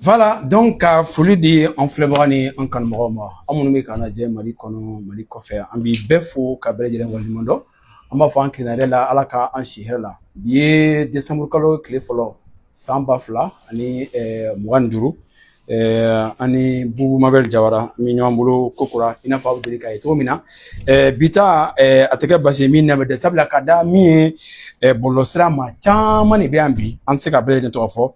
Voilà, donc ka foli di an filɛbaga ni an kanubagaw ma, an minnu bɛ k'an lajɛ Mali kɔnɔ, Mali kɔfɛ. An b'i bɛɛ fo ka bɛɛ lajɛlen waleɲuman dɔn. An b'a fɔ an tilenna yɛrɛ la, Ala ka an si hɛrɛ la. Bi ye décembre kalo tile fɔlɔ, san 2025. An ni Bubu Mabel Jawara, an bɛ ɲɔgɔn bolo kokura i n'a fɔ aw bɛ deli k'a ye cogo min na. Bi ta, a tɛ kɛ basi ye min na bɛ dɛ, sabula ka da min ye bɔlɔlɔsira ma caman de bɛ yan bi, an tɛ se ka bɛɛ lajɛlen tɔgɔ fɔ,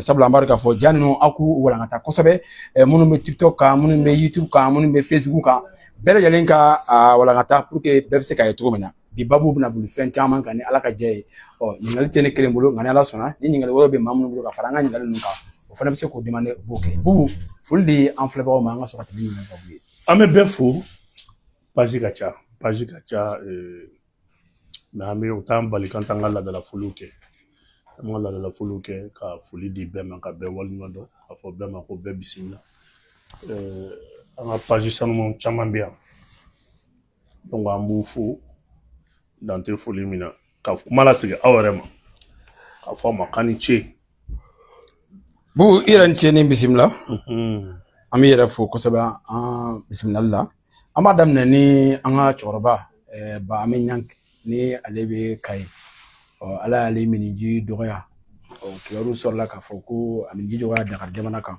sabula an b'a dɔn k'a fɔ ja ninnu, aw k'u walankata kosɛbɛ. Minnu bɛ TikTok kan, minnu bɛ YouTube kan, minnu bɛ Facebook kan, bɛɛ lajɛlen ka a walankata pour que bɛɛ bɛ se k'a ye cogo min na. Bi babu bɛna boli fɛn caman kan ni Ala ka jɛ ye. Ɔ, ɲininkali tɛ ne kelen bolo, nka ni Ala sɔnna, ni ɲininkali wɛrɛw bɛ maa minnu bolo ka fara an ka ɲininkali ninnu kan, o fana bɛ se k'o demander, o b'o kɛ. Bubu, foli di an filɛbagaw ma, an ka sɔrɔ ka tɛmɛ ni ɲininkali babu ye. An bɛ bɛɛ fo. Page ka ca, page ka ca, mais an bɛ o t'an bali k'an t'an ka laadala foliw kɛ. An b'an ka laadala foliw kɛ ka foli di bɛɛ ma, ka bɛɛ waleɲuman dɔn, k'a fɔ bɛɛ ma ko bɛɛ bisimila. An ka page sanumanw caman bɛ yan, donc an b'u fo dan tɛ foli min na, ka kuma lasegin aw yɛrɛ ma, k'a fɔ aw ma k'an ni ce. Bubu, i yɛrɛ ni ce ni bisimila. An b'i yɛrɛ fo kosɛbɛ an bisimilali la. An b'a daminɛ ni an ka cɛkɔrɔba Ba Ami Ɲangi, ni ale bɛ Kayi. Ɔ, Ala y'ale miniji dɔgɔya. Ɔ, kibaru sɔrɔla k'a fɔ ko a miniji dɔgɔya Dakari jamana kan.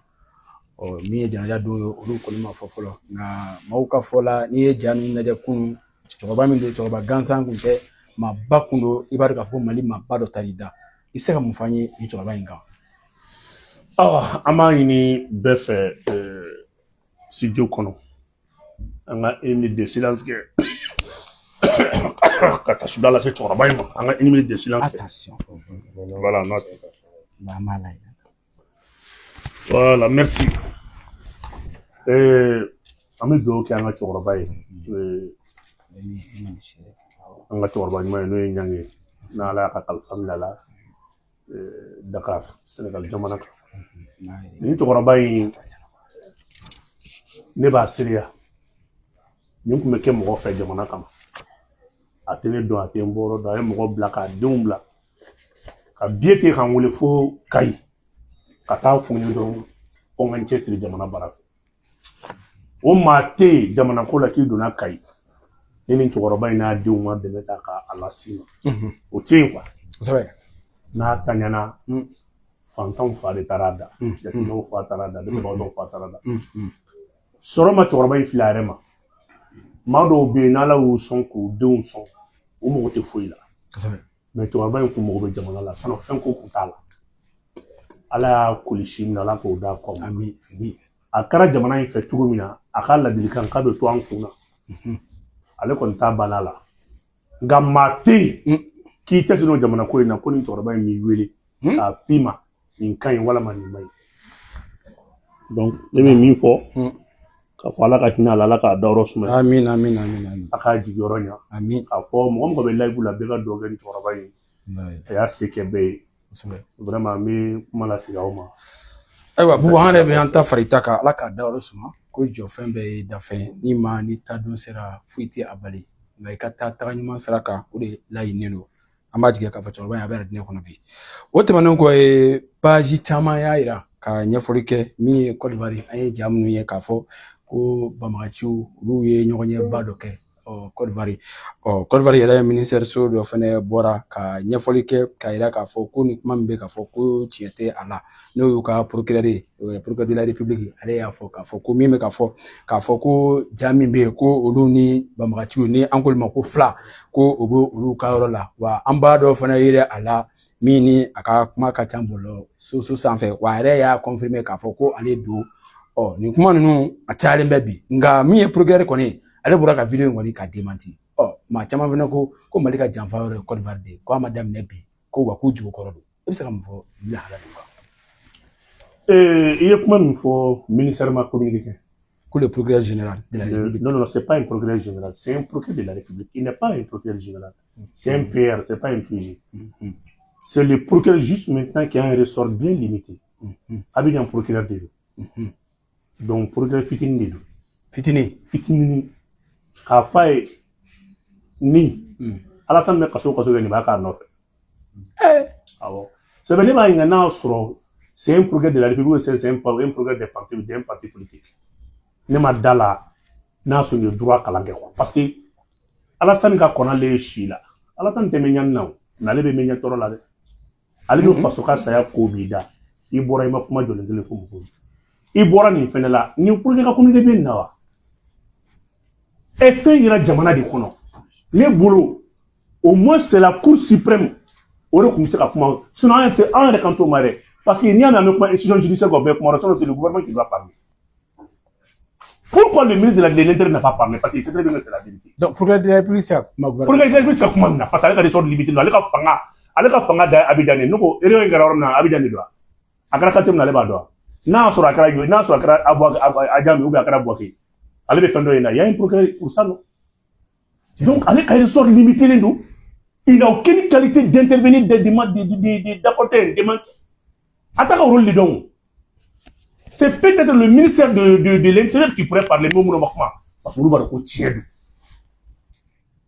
Ɔ, min ye janaja don ye, olu kɔni ma fɔ fɔlɔ, nka maaw ka fɔ la, n'i ye ja ninnu lajɛ kunun, cɛkɔrɔba min don, cɛkɔrɔba gansan kun tɛ, maaba kun don. I b'a dɔn k'a fɔ ko Mali maaba dɔ taar'i da. I bɛ se ka mun fɔ an ye nin cɛkɔrɔba in kan? Awa, an b'a ɲini bɛɛ fɛ studio kɔnɔ, an ka une minute de silence kɛ ka tasida lase cɛkɔrɔba in ma. An ka une minute de silence kɛ. Attention. Voilà, non. An b'a lajɛ. Voilà, merci. An bɛ dugawu kɛ an ka cɛkɔrɔba ye, an ka cɛkɔrɔba ɲuman ye, n'o ye Ɲange ye, n'Ala y'a ka kalifa minɛ a la Dakar, Sénégal jamana kan. Nin cɛkɔrɔba in, ne b'a seereya, nin tun bɛ kɛ mɔgɔ fɛ jamana kama. A tɛ ne dɔn, a tɛ n bɔyɔrɔ dɔn. A ye mɔgɔ bila k'a denw bila ka biye tigɛ k'an wele fo Kayi ka taa fɔ n ye dɔrɔn ko n ka n cɛsiri jamana baara fɛ. O maa tɛ yen jamana ko la k'i donna Kayi ni nin cɛkɔrɔba in n'a denw ma dɛmɛ ta k'a las'i ma, o tɛ yen quoi. N'a taɲana, fantanw fa de taara a da, jateminɛw fa taara a da, dɛsɛbagatɔw fa taara a da. Sɔrɔ ma cɛkɔrɔba in fili a yɛrɛ ma. Maa dɔw bɛ yen, n'Ala y'u sɔn k'u denw sɔn, u mago tɛ foyi la. Mais cɛkɔrɔba in kun mago bɛ jamana la, sinon fɛn ko kun t'a la. Ala y'a kolisi min na, Ala k'o d'a kɔ ma. Ami, ami. A kɛra jamana in fɛ cogo min na, a ka ladilikan k'a bɛ to an kun na. Ale kɔni t'a banna la, nka maa tɛ yen k'i cɛsiri o jamana ko in na ko nin cɛkɔrɔba in m'i wele k'a f'i ma nin ka ɲi walama nin ma ɲi. Donc ne bɛ min fɔ k'a fɔ, Ala ka hinɛ a la, Ala k'a dayɔrɔ sumaya. Amin, amin, amin, amin. A k'a jigiyɔrɔ ɲa. Amin. K'a fɔ mɔgɔ mɔgɔ bɛ live la, bɛɛ ka dugawu kɛ ni cɛkɔrɔba in ye. A y'a se kɛ bɛɛ ye. Vraiment, an bɛ kuma lasigi aw ma. Ayiwa Bubu, an yɛrɛ bɛ an ta fara i ta kan. Ala k'a dayɔrɔ suma. Ko jɔfɛn bɛɛ ye dafɛn ye, ni maa ni ta don sera, foyi tɛ a bali, nka i ka taa taga ɲuman sira kan, o de laɲininen don. An b'a jigin k'a fɔ cɛkɔrɔba in a bɛ diinɛ kɔnɔ bi. O tɛmɛnen kɔ ye, page caman y'a yira ka ɲɛfɔli kɛ min ye Côte d'Ivoire. An ye ja minnu ye k'a fɔ ko banbagaciw olu ye ɲɔgɔn ɲɛba dɔ kɛ, ɔ, Côte d'Ivoire. Ɔ, Côte d'Ivoire yɛrɛ ministère so dɔ fɛnɛ bɔra ka ɲɛfɔli kɛ k'a yira k'a fɔ ko nin kuma min bɛ k'a fɔ ko tiɲɛ tɛ a la. N'o y'u ka procureur ye, procureur de la République, ale y'a fɔ k'a fɔ ko min bɛ ka fɔ k'a fɔ ko ja min bɛ yen ko olu ni banbagaciw, ni an k'olu ma ko fila, ko o bɛ olu ka yɔrɔ la. Wa an b'a dɔ fana yira a la min ni a ka kuma ka ca bɔlɔlɔ so sanfɛ, wa a yɛrɛ y'a confirmer k'a fɔ ko ale don. Ɔ, nin kuma ninnu a cayalen bɛ bi, nka min ye procureur kɔni ye, ale bɔra ka vidéo in kɔni ka démenti. Ɔ, maa caman fana ko ko Mali ka janfa yɔrɔ ye Côte d'Ivoire de ye, ko a ma daminɛ bi, ko wa k'u jukɔrɔ don. I bɛ se ka mun fɔ nin lahala nin kan? I ye kuma min fɔ, ministère ma communiqué kɛ. Ko le procureur général de la République. Non, non, c'est pas un procureur général, c'est un procureur de la République. Il n'est pas un procureur général. C'est un PR, c'est pas un PG. C'est le procureur juste maintenant qui a un ressort bien limité. Abidjan procureur de don. Donc procureur fitinin de don. Fitinin. Fitinin. K'a f'a ye ni Alassane bɛ kaso kaso kɛ, nin b'a k'a nɔfɛ. Awɔ. Sɛbɛn ne b'a ɲininka n'a y'a sɔrɔ C'est un progrès de la République, c'est un progrès d'un parti politique. Ne ma da la n'a sɔrɔ ye droit kalan kɛ quoi. Parce que Alassane ka kɔnɔ ale ye si la. Alassane tɛ mɛn ɲani na o, mais ale bɛ mɛn ɲɛ tɔɔrɔ la dɛ. Ale bɛ faso ka saya ko b'i da. I bɔra i ma kuma jɔlen kelen fɔ mɔgɔw ye. I bɔra nin fɛnɛ la, nin pour que ka communiqué bɛ nin na wa? E fɛn yira jamana de kɔnɔ. Ne bolo, au moins c'est la Cour suprême o de tun bɛ se ka kuma. Sinon an yɛrɛ an yɛrɛ kan t'o ma dɛ. Parce que n'i y'a mɛn an bɛ kuma institution judiciaire kan, bɛɛ kuma sinon c'est le gouvernement qui doit parler. Pourquoi le ministre de l'Intérieur n'a pas parlé? Parce qu'il sait très bien que c'est la vérité. Donc, procureur de la République, c'est kuma gouvernement. Procureur de la République, c'est kuma min na, parce que ale ka ressort limité don, ale ka fanga da ye Abidjan de. Ne ko erreur in kɛra yɔrɔ min na, Abidjan de don wa? A kɛra quartier min na, ale b'a dɔn wa? N'a y'a sɔrɔ a kɛra yo, n'a y'a sɔrɔ a kɛra Adjamé ou bien a kɛra Bouaké, ale bɛ fɛn dɔ ye na. Il y a un procureur pour ça, non? Donc, ale ka ressort limité don. Il n'a aucune qualité d'intervenir, d'apporter un démenti. A t'a ka rôle de dɔn. C'est peut-être le ministère de l'Intérieur qui pourrait parler, mais mun ma kuma. Parce que olu b'a dɔn ko tiɲɛ don.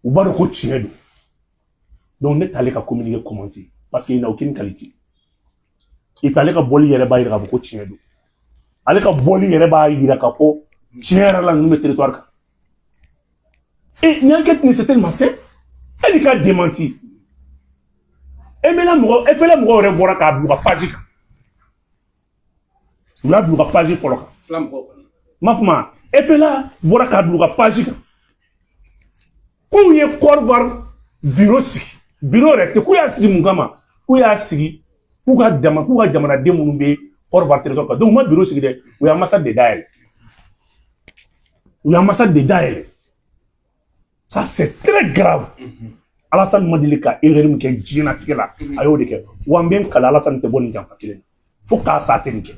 U b'a dɔn ko tiɲɛ don. Donc ne t'ale ka communiqué commenter parce qu'il n'a aucune qualité. Et puis ale ka bɔli yɛrɛ b'a yira k'a fɔ ko tiɲɛ don. Ale ka bɔli yɛrɛ b'a yira k'a fɔ tiɲɛ yɛrɛ la ninnu bɛ territoire kan. Et ni enquête ni c'est tellement simple. E ka démenti. E mɛna mɔgɔ, e fɛnɛ mɔgɔw yɛrɛ bɔra k'a bila u ka page kan. U y'a bila u ka page fɔlɔ kan. Fila mɔgɔw kɔni. M'a fɔ ma, FLA bɔra k'a bila u ka page kan. K'u ye Côte d'Ivoire bureau sigi. Bureau yɛrɛ tɛ, k'u y'a sigi mun kama? K'u y'a sigi k'u ka jamanaden minnu bɛ Côte d'Ivoire territoire kan. Donc u ma bureau sigi dɛ, u ye ambassade de dayɛlɛ. U ye ambassade de dayɛlɛ. Ça c'est très grave. Alassane ma deli ka erreur min kɛ diɲɛlatigɛ la, a y'o de kɛ. Wa n bɛ n kali Alassane tɛ bɔ nin janfa kelen na. Fo k'a sa a tɛ nin kɛ.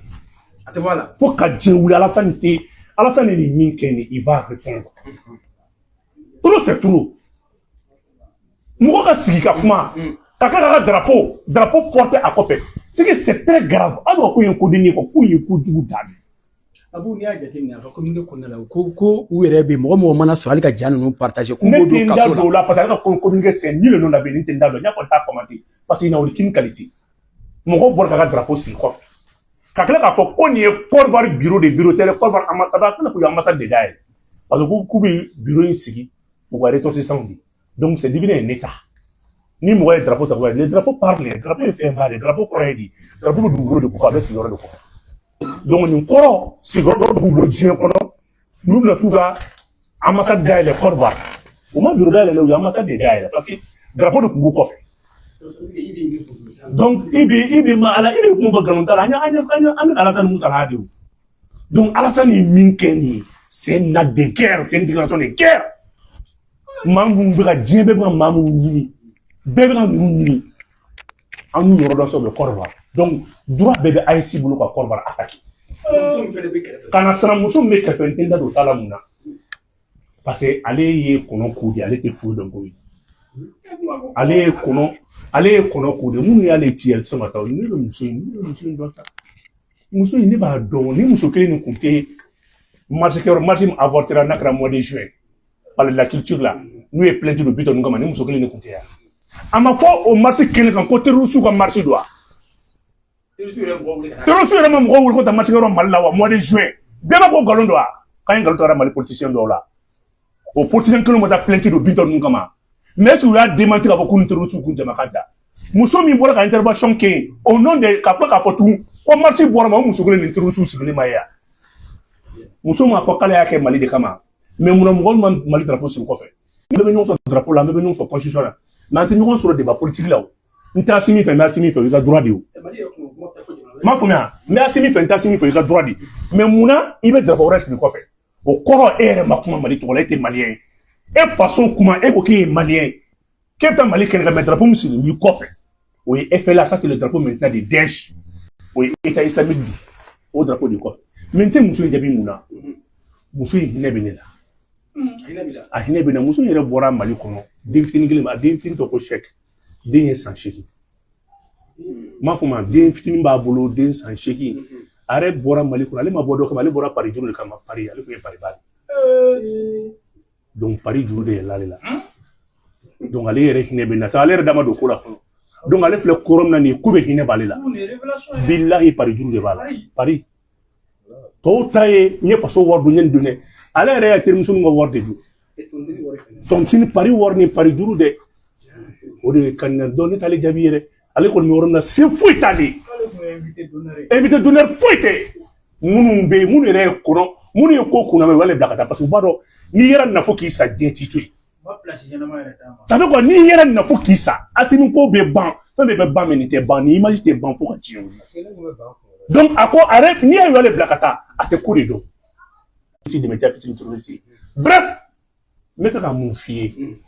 A tɛ bɔ a la. Fo ka diɲɛ wuli Alassane tɛ, Alassane ye nin min kɛ nin, il va répondre. Trop c'est trop. Mɔgɔ ka sigi ka kuma, ka k'a ka drapeau porté a kɔfɛ. C'est que c'est très grave. Hali ko ye ko denni ye quoi, ko ye kojugu dan de. Abu, n'i y'a jateminɛ a ka communiqué kɔnɔna la, ko u yɛrɛ bɛ mɔgɔ mana sɔrɔ hali ka ja ninnu partager k'u Ne b'o tɛ don n da kaso don o la. la parce que ale ka communiqué c'est ni le nom la ne tɛ n da don. N y'a fɔ n t'a commenter parce qu'il n'a aucune qualité. Mɔgɔw bɔra k'a ka drapeau sigi kɔfɛ. Ka tila k'a fɔ ko nin ye Côte d'Ivoire bureau de bureau tɛ dɛ, Côte d'Ivoire ambassade, a tɛna k'u ye ambassade de dayɛlɛ. Parce que k'u bɛ bureau in sigi u ka ressortissants de. Donc c'est devenu un état. Ni mɔgɔ ye drapeau ta, le drapeau parle, drapeau ye fɛn ba de, drapeau kɔrɔ ye di, drapeau bɛ dugukolo de kɔ, a bɛ sigiyɔrɔ de kɔ. Donc nin kɔrɔ sigiyɔrɔ b'u bolo diɲɛ kɔnɔ, n'u bɛna t'u ka ambassade dayɛlɛ Côte d'Ivoire. U ma bureau dayɛlɛ, u ye ambassade de dayɛlɛ parce que drapeau de tun b'u kɔfɛ. Donc i bɛ ma ala i bɛ kun fɔ nkalon t'a la, an bɛ ka Alassane Moussa la de o. Donc Alassane ye min kɛ nin ye, c'est un acte de guerre, c'est une déclaration de guerre. Maa mun bɛ ka diɲɛ bɛɛ bɛ ka maa mun ɲini, bɛɛ bɛ ka ninnu ɲini, an n'u yɔrɔ dɔn sɔrɔ bɛ Côte d'Ivoire. Donc droit bɛɛ bɛ AES bolo ka Côte d'Ivoire attaquer. Muso min fɛnɛ bɛ kɛrɛfɛ. Ka na sinamuso min bɛ kɛrɛfɛ, n tɛ n da don o ta la mun na? Parce que ale ye kɔnɔ ko de, ale tɛ foyi dɔn ko ye. Ale ye kɔnɔ ko de, minnu y'ale ci a tɛ sɔn ka taa. Ne bɛ muso in dɔn sa. Muso in ne b'a dɔn, ni muso kelen nin kun tɛ marche kɛyɔrɔ, marche min avortera n'a kɛra mois de juin palais de la culture la, n'u ye plainte don Bitɔn ninnu kama, ni muso kelen nin kun tɛ yan. A ma fɔ o marche kelen kan ko terroriste ka marche don wa? Terroriste yɛrɛ mɔgɔw wele ka na. Terroriste yɛrɛ ma mɔgɔw wele ko taa marche kɛyɔrɔ Mali la wa, mois de juin? Bɛɛ b'a fɔ nkalon don wa? K'an ye nkalon tigɛ Mali politicien dɔw la. O politicien kelen ma taa plainte don Bitɔn ninnu kama. Mais est-ce que u y'a démenti k'a fɔ k'u ni terroriste kun jama ka da? Muso min bɔra ka intervention kɛ yen au nom de ka tila k'a fɔ tugun ko marche bɔra ma, o muso kelen ni terroriste sigilen ma ye yan. Muso m'a fɔ k'ale y'a kɛ Mali de kama. Mais munna mɔgɔw ma Mali drapeau sigi kɔfɛ? Bɛɛ bɛ ɲɔgɔn sɔrɔ drapeau la, an bɛɛ bɛ ɲɔgɔn sɔrɔ constitution la. Mais an tɛ ɲɔgɔn sɔrɔ débat politique la o. N tɛ Assimi fɛ, n bɛ Assimi fɛ, o y'i ka droit de ye o. Mali yɛrɛ kun kuma tɛ fɔ jamana. N m'a faamuya, n bɛ Assimi fɛ, n tɛ Assimi fɛ, o y'i ka droit de ye. Mais munna i bɛ drapeau wɛrɛ sigi kɔfɛ? O kɔrɔ e yɛrɛ ma kuma Mali tɔgɔ la, e tɛ malien ye. E faso kuma, e ko k'e ye malien ye. K'e bɛ taa Mali kɛnɛ kan, mais drapeau min sigi b'i kɔfɛ. O ye FLA, ça c'est le drapeau maintenant de Daesh. O ye État islamique di. O drapeau de kɔfɛ. Mais n tɛ muso in jaabi mun na? Muso in hinɛ bɛ ne la. Hinɛ b'i la. A hinɛ bɛ ne na. Muso in yɛrɛ bɔra Mali kɔnɔ. Den fitinin kelen, a den fitinin tɔgɔ ko Sɛki. Den ye san 8. N m'a fɔ ma, den fitinin b'a bolo, den san 8. A yɛrɛ bɔra Mali kɔnɔ, ale ma bɔ dɔ kama, ale bɔra Paris juru de kama. Paris, ale tun ye Paris ba de. Donc Paris juru de yɛlɛla ale la. Donc ale yɛrɛ hinɛ bɛ na sa, ale yɛrɛ da ma don ko la fɔlɔ. Donc ale filɛ ko yɔrɔ min na nin ye, ko bɛ hinɛ b'ale la. Bilahi, pari juru de b'a la. Pari tɔw ta ye, n ye faso wari dun, n ye nin dun dɛ. Ale yɛrɛ y'a terimuso ka wari de dun, tontine pari wari ni pari juru dɛ. O de ka ɲi dɔn. Ne t'ale jaabi yɛrɛ. Ale kɔni bɛ yɔrɔ min na, se foyi t'ale, invité d'honneur foyi tɛ. Minnu bɛ yen, minnu yɛrɛ ye kɔnɔ, minnu ye ko kunna, u b'ale bila ka taa, parce que u b'a dɔn n'i yɛrɛ nafo k'i sa, diɲɛ t'i to yen. Ça fait quoi? N'i yɛrɛ nafo k'i sa, Asimi ko bɛ ban, fɛn bɛɛ bɛ ban, mais nin tɛ ban, nin image tɛ ban fo ka diɲɛ wuli. Donc a ko a yɛrɛ, n'i y'a y'ale bila ka taa, a tɛ ko de dɔn si dɛmɛ tɛ fitinin terroriste ye. Bref, n bɛ fɛ ka mun f'i ye?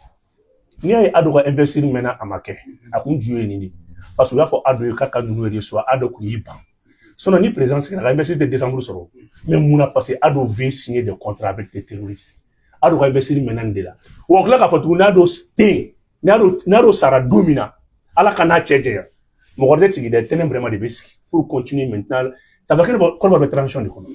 N'i y'a ye Ado ka investir mɛnna, a ma kɛ, a kun ju ye nin de, parce que u y'a fɔ Ado ye k'a ka ninnu reçoit. Ado kun y'i ban. Sinon ni président sigira ka investir tɛ décembre sɔrɔ. Mais mun na? Parce que Ado veut signer des contrats avec des terroristes. Ado ka investir mɛnna nin de la. Wa o tila k'a fɔ tuguni, n'a do tɛ yen, n'a do sara don min na, Ala ka n'a cɛ janya, mɔgɔ wɛrɛ tɛ sigi dɛ, Tɛnɛ Vraiment de bɛ sigi pour continuer maintenant. Ça veut dire Côte d'Ivoire bɛ transition de kɔnɔ.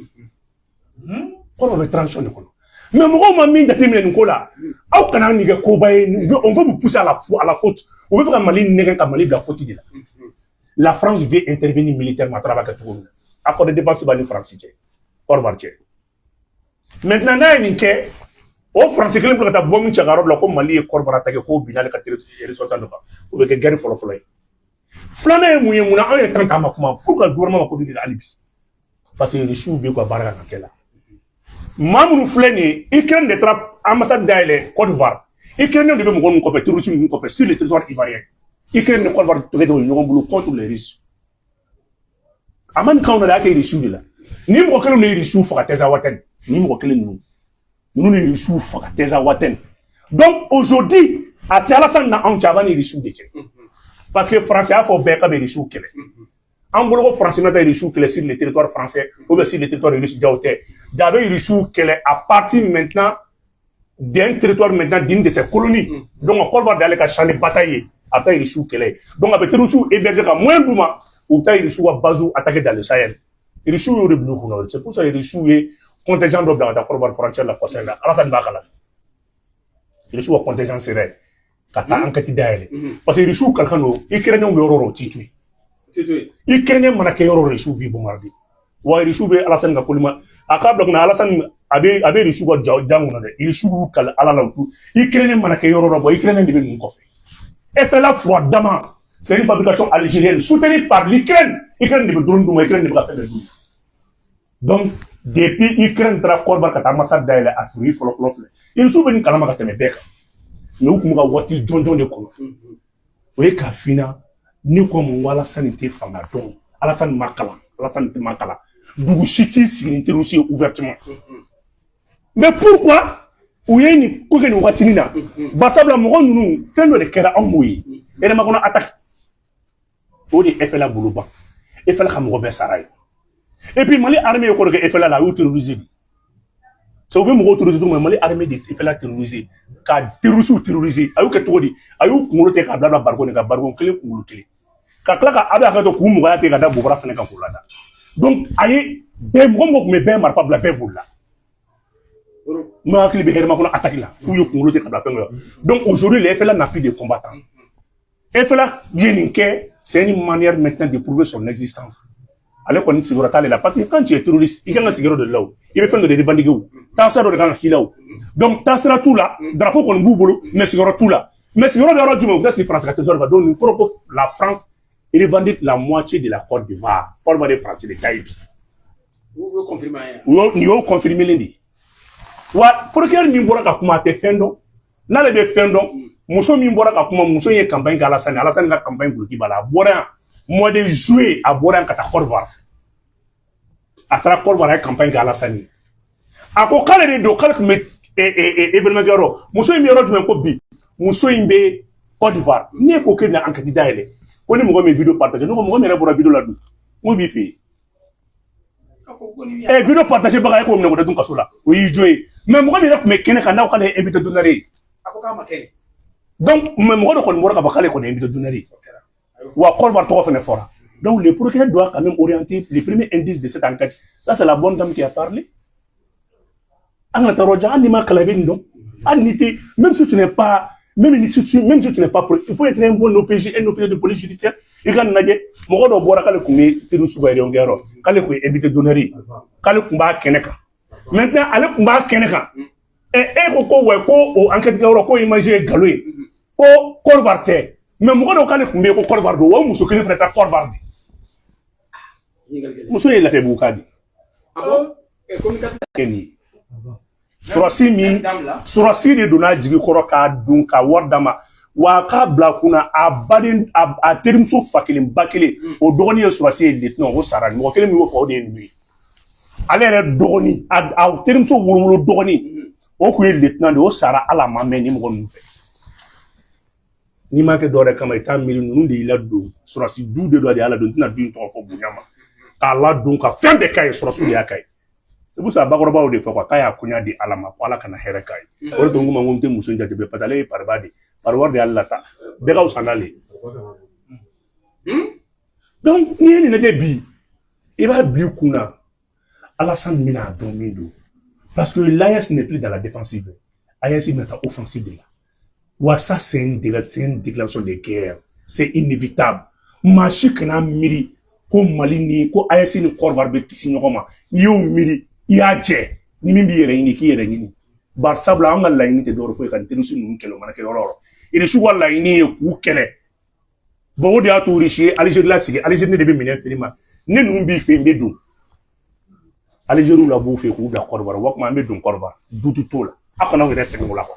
Côte d'Ivoire bɛ transition de kɔnɔ. Mais mɔgɔw ma min jateminɛ nin ko la, aw kana nin kɛ koba ye. On veut vous pousser à la faute. U bɛ fɛ ka Mali nɛgɛn, ka Mali bila faute de la. La France veut intervenir militairement. A taara b'a kɛ cogo min na, accord de défense b'a ni France cɛ, Côte d'Ivoire cɛ. Maintenant n'a ye nin kɛ, o France kelen bɛ ka taa bɔ min cɛ ka yɔrɔ la ko Mali ye Côte d'Ivoire attaqué, k'o binna ale ka ressortissant dɔ kan, o bɛ kɛ guerre fɔlɔ-fɔlɔ ye. Filanan ye mun ye? Mun na anw ye temps k'an ma kuma pour que gouvernement ma communiquer hali bi? Parce que Russiw bɛ ka baara kan ka kɛ la. Maa minnu filɛ nin ye, Ukraine de taara ambassade dayɛlɛ Côte d'Ivoire. Ukraine de bɛ mɔgɔ ninnu kɔfɛ, terroriste ninnu kɔfɛ sur le territoire ivoirien. Ukraine ni Côte d'Ivoire tɛgɛ de ɲɔgɔn bolo contre les Russes. A ma nin kanw na de, a y'a kɛ Russiw de la. Ni mɔgɔ kelen de ye Russiw faga Tinzaouatène, ni mɔgɔ kelen ninnu de ye Russiw faga Tinzaouatène. Donc aujourd'hui, a tɛ Alassane na anw cɛ, a b'a ni Russiw de cɛ, parce que France y'a fɔ bɛɛ k'a bɛ Russiw kɛlɛ. An bolo ko France na taa Russiw kɛlɛ sur le territoire français ou bien sur le territoire russe, jaw tɛ. Ja bɛ Russiw kɛlɛ à partir maintenant d'un territoire, maintenant d'une de ses colonies. Donc Côte d'Ivoire d'ale ka champ de bataille ye, a bɛ taa Russiw kɛlɛ. Donc a bɛ terroristes héberger ka moyen d'u ma, u bɛ taa Russiw ka base attaquer dans le Sahel. Russiw y'o de bila u kunna. C'est pour ça que Russiw ye contingent dɔ bila ka taa Côte d'Ivoire frontière la kɔsɛbɛ la. Alassane b'a kalama, Russiw ka contingent sera yen ka taa enquête dayɛlɛ, parce que Russiw kalikan don. Ukrainiens bɛ yɔrɔ o yɔrɔ, o t'i to yen. Ukrainien mana kɛ yɔrɔ o yɔrɔ, Russiw b'i bombarder. Wa Russiw bɛ Alassane ka kolima a k'a bila kunna. Alassane a bɛ Russiw ka jan kunna dɛ. Russiw b'u kali Ala la. U Ukrainien mana kɛ yɔrɔ o yɔrɔ, bɔn, Ukrainien de bɛ ninnu kɔfɛ. FLA froidement, c'est une fabrication algérienne soutenue par l'Ukraine. Ukraine de bɛ drone d'u ma, Ukraine de bɛ ka fɛn bɛɛ d'u ma. Donc depuis Ukraine taara Côte d'Ivoire ka taa ambassade dayɛlɛ, a fruit fɔlɔ fɔlɔ filɛ. Russiw bɛ nin kalama ka tɛmɛ bɛɛ kan, mais u tun bɛ ka waati jɔnjɔn de kɔnɔ. O ye k'a f'i ɲɛna ni ko mun ko Alassane tɛ fanga dɔn, Alassane ma kalan, Alassane tɛ ma kalan. Dugu si t'i sigi ni terroriste ye ouvertement. Mais pourquoi u ye nin ko kɛ nin waatinin na? Barisabula mɔgɔ ninnu, fɛn dɔ de kɛra, anw m'o ye. Hɛrɛmakɔnɔ attaque, o de ye FLA bolo ban. FLA ka mɔgɔ bɛɛ sara ye. Et puis Mali armée ye ko dɔ kɛ FLA la, a y'u terroriser de. C'est u bɛ mɔgɔw terroriser cogo min, Mali armée de FLA terroriser, ka terroristew terroriser. A y'u kɛ cogo di? A y'u kunkolo tigɛ k'a bila bila barikon de kan, barikon kelen, kunkolo kelen, ka tila ka a bɛ hakɛ to k'u mɔgɔya tigɛ ka da bobara fɛnɛ kan k'u lada. Donc a ye bɛɛ, mɔgɔ mɔgɔ tun bɛ bɛɛ marifa bila, bɛɛ bolila. N'o hakili bɛ Hɛrɛmakɔnɔ attaque la, k'u ye kunkolo tigɛ ka bila fɛn kɔnɔ. Donc aujourd'hui, les FLA n'a plus de combattants. FLA ye nin kɛ, c'est une manière maintenant de prouver son existence. Ale kɔni sigiyɔrɔ t'ale la, parce que quand tu es terroriste, i kan ka sigiyɔrɔ dɔ de la, o i bɛ fɛn dɔ de revendiquer, o taasira dɔ de kan ka k'i la. O donc taasira t'u la, drapeau kɔni b'u bolo, mais sigiyɔrɔ t'u la. Mais sigiyɔrɔ bɛ yɔrɔ jumɛn? U ka sigi France ka territoire kan. Donc nin kɔrɔ ko la France revendique la moitié de la Côte d'Ivoire. Côte d'Ivoire de France de ta ye bi. Nin y'o confirmé de ye. Wa procureur min bɔra ka kuma, a tɛ fɛn dɔn. N'ale bɛ fɛn dɔn, muso min bɔra ka kuma, muso in ye campagne kɛ Alassane, Alassane ka campagne duloki b'a la. A bɔra yan mois de juillet, a bɔra yan ka taa Côte d'Ivoire. A taara Côte d'Ivoire, a ye campagne kɛ Alassane ye. A ko k'ale de don, k'ale tun bɛ événement kɛyɔrɔ. Muso in bɛ yɔrɔ jumɛn? Ko bi muso in bɛ Côte d'Ivoire. Ne ko k'e bɛna enquête dayɛlɛ ko ni mɔgɔ min ye vidéo partage. Ne ko mɔgɔ min yɛrɛ bɔra vidéo la dun, n ko b'i fɛ yen. Ɛ, vidéo partage baga, e k'o minɛ k'o dun kaso la, o y'i jo ye. Mais mɔgɔ min yɛrɛ tun bɛ kɛnɛ kan, n'aw k'ale ye invité d'honneur ye. Donc mais mɔgɔ dɔ kɔni bɔra ka fɔ k'ale kɔni ye invité d'honneur ye. Wa Côte d'Ivoire tɔgɔ fɛnɛ fɔra. Donc le procureur doit quand même orienter les premiers indices de cette enquête. Ça, c'est la bonne dame qui a parlé. An kana taa yɔrɔ jan. Hali n'i ma kalan, i bɛ nin dɔn. Hali n'i tɛ, même si tu n'es pas Même si tu n'es pas pro, il faut être un bon OPJ, un officier de police judiciaire. I ka nin lajɛ, mɔgɔ dɔ bɔra k'ale tun bɛ terroriste ka réunion kɛyɔrɔ, k'ale tun ye invité d'honneur ye, k'ale tun b'a kɛnɛ kan. Maintenant, ale tun b'a kɛnɛ kan, ɛ, e ko ko wɛ, ko o enquête kɛyɔrɔ, ko image ye nkalon ye, ko Côte d'Ivoire tɛ. Mais mɔgɔ dɔw k'ale tun bɛ yen, ko Côte d'Ivoire don. O muso kelen fana ta Côte d'Ivoire de, muso ye Lafiyabugu ka di. Ah bon? Communicateur. Kɛ nin ye sɔrɔsi min, sɔrɔsi de donna jigi kɔrɔ k'a dun ka wari d'a ma. Wa a k'a bila kunna, a baden, a terimuso fa kelen ba kelen, o dɔgɔnin ye sɔrɔsi ye, lieutenant, o sara. Mɔgɔ kelen min y'o fɔ, o de ye ninnu ye. Ale yɛrɛ dɔgɔnin, a terimuso wolowolo dɔgɔnin, o kun ye lieutenant de ye, o sara. Ala ma mɛn ni mɔgɔ ninnu fɛ. N'i m'a kɛ dɔwɛrɛ kama, i t'a miiri ninnu de y'i ladon. Sɔrɔsi du de dɔ de y'a ladon, n tɛna du in tɔgɔ fɔ bonya ma, k'a ladon ka fɛn bɛɛ k'a ye, sɔrɔsiw de y'a k'a ye. C'est pour ça bakɔrɔbaw de fɔ quoi, k'a y'a koɲa di Ala ma, ko Ala kana hɛrɛ k'a ye. O de to n ko ma, ko n tɛ muso in jate bilen, parce que ale ye pariba de ye, pariwari de y'ale lata, bɛɛ ka fisa n'ale ye. Donc n'i ye nin lajɛ bi, i b'a bila i kunna, Alassane bɛna dɔn min don, parce que l'AES n'est plus dans la défensive, AES bɛna taa offensive de la. Wa ça, c'est une déclaration de guerre, c'est inévitable. Maa si kana miiri ko Mali ni ko AES ni Côte d'Ivoire bɛ kisi ɲɔgɔn ma. N'i y'o miiri, i y'a jɛ. Ni min b'i yɛrɛ ɲini, k'i yɛrɛ ɲini. Bari sabula an ka laɲini tɛ dɔwɛrɛ foyi ka nin terroriste ninnu kɛlɛ. O mana kɛ yɔrɔ o yɔrɔ, Irisiw ka laɲini ye k'u kɛlɛ. Bon, o de y'a to Irisi ye Algérie lasigi. Algérie ne de bɛ minɛn feere ma, ne ninnu b'i fɛ yen, n bɛ don Algérie la, b'u fɛ k'u bila Côte d'Ivoire. O tuma an bɛ don Côte d'Ivoire, doute t'o la. Aw kana aw yɛrɛ sɛgɛn o la quoi.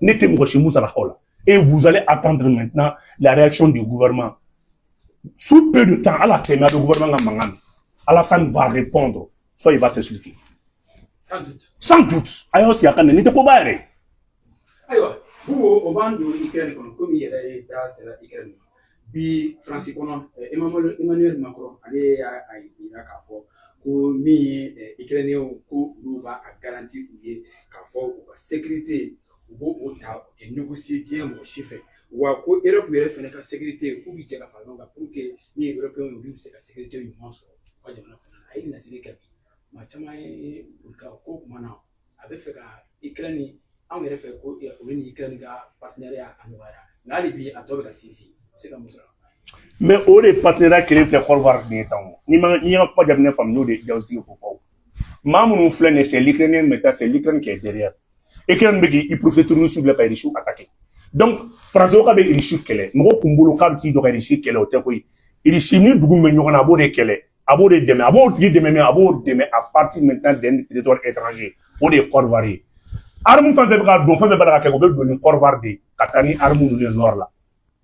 Ne tɛ mɔgɔ si musalakaw la. Et vous allez attendre maintenant la réaction du gouvernement sous peu de temps. Ala tɛmɛ a bɛ gouvernement ka mankan mɛn. Alassane va répondre, soit il va s'expliquer. Sans doute. Sans doute. A y'aw sigi a ka na, nin tɛ koba yɛrɛ ye. Ayiwa Bubu, o b'an don Ukraine kɔnɔ, komi i yɛrɛ ye da sera Ukraine ma. Bi Faransi kɔnɔ, Emmanuel Macron, ale y'a yira k'a fɔ ko min ye Ukrainien, ko olu b'a a garanti u ye k'a fɔ u ka sécurité, u b'o o ta, u tɛ négocier diɲɛ mɔgɔ si fɛ. Wa ko Europe yɛrɛ fɛnɛ ka sécurité, k'u bɛ jɛ ka fara ɲɔgɔn kan pour que min ye Européen ye, olu bɛ se ka sécurité ɲuman sɔrɔ u ka jamana kɔnɔ. A ye laseli kɛ bi, maa caman ye olu ka ko kuma na, a bɛ fɛ ka Ukraine, anw yɛrɛ fɛ ko olu ni Ukraine ka partenariat a nɔgɔyara, nka hali bi a tɔ bɛ ka sinsin. U bɛ se ka mun sɔrɔ? Mais o de partenariat kelen filɛ Côte d'Ivoire nin ye tan. O n'i ma n'i ka kuma jaabi ne faamu, n'o de ye diagnostic ko fɔ. Maa minnu filɛ nin ye, c'est l'Ukrainien maintenant, c'est l'Ukraine qui est derrière. Ukraine bɛ k'i profiter terroriste la ka Russie attaquer. Donc Faransi ko k'a bɛ Russie kɛlɛ, mɔgɔw kun bolo k'a bɛ t'i jɔ ka Russie kɛlɛ, o tɛ koyi. Russie ni dugu min bɛ ɲɔgɔn na, a b'o de kɛlɛ, a b'o de dɛmɛ, a b'o tigi dɛmɛ min, a b'o dɛmɛ à partir maintenant d'un territoire étranger, o de ye Côte d'Ivoire ye. Arme fɛn fɛn bɛ ka don, fɛn fɛn b'a la ka kɛ, o bɛ don ni Côte d'Ivoire de ye ka taa ni arme ninnu ye nord la.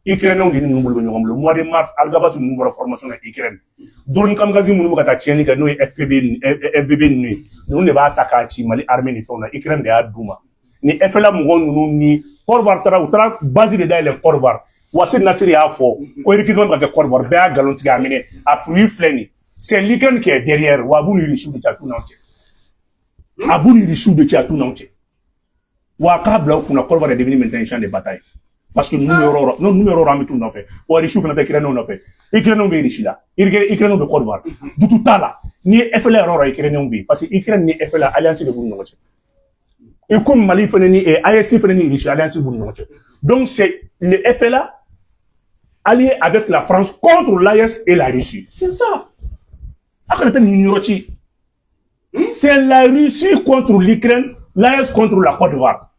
Ukrainiens de ni ninnu bolo bɛ ɲɔgɔn bolo. Mois de mars, Alghabass ninnu bɔra formation na Ukraine. Drone kamikaze minnu bɛ ka taa tiɲɛni kɛ, n'o ye FPV, FVB ninnu ye, ninnu de b'a ta k'a ci Mali armée ni fɛnw na. Ukraine de y'a d'u ma. Ni FLA mɔgɔ ninnu ni Côte d'Ivoire taara, u taara base de dayɛlɛ Côte d'Ivoire. Wassim Nasr y'a fɔ ko recrutement bɛ ka kɛ Côte d'Ivoire, bɛɛ y'a nkalon tigɛ a minɛ. A fruit filɛ nin, c'est l'Ukraine qui est derrière. Wa a b'u ni Russie de cɛ, a t'u n'anw cɛ. A b'u ni Russie de cɛ, a t'u n'anw cɛ. Wa a k'a bila u kunna, Côte d'Ivoire est devenu maintenant un champ de bataille, parce que ninnu bɛ yɔrɔ o yɔrɔ, non, ninnu bɛ yɔrɔ o yɔrɔ, an bɛ t'u nɔfɛ. Wa Russie fana tɛ Ukrainien nɔfɛ, Ukrainien bɛ Russie la, Ukrainien bɛ Côte d'Ivoire, doute t'a la. N'i ye FLA yɔrɔ o yɔrɔ, Ukrainien bɛ yen, parce que Ukraine ni FLA alliance de b'u ni ɲɔgɔn cɛ. I ko Mali fana ni AES fana ni Russie alliance b'u ni ɲɔgɔn cɛ. Donc c'est le FLA allié avec la France contre l'AES et la Russie, c'est ça. A kana taa nin ɲini yɔrɔ ci. C'est la Russie contre l'Ukraine, l'AES contre la Côte d'Ivoire.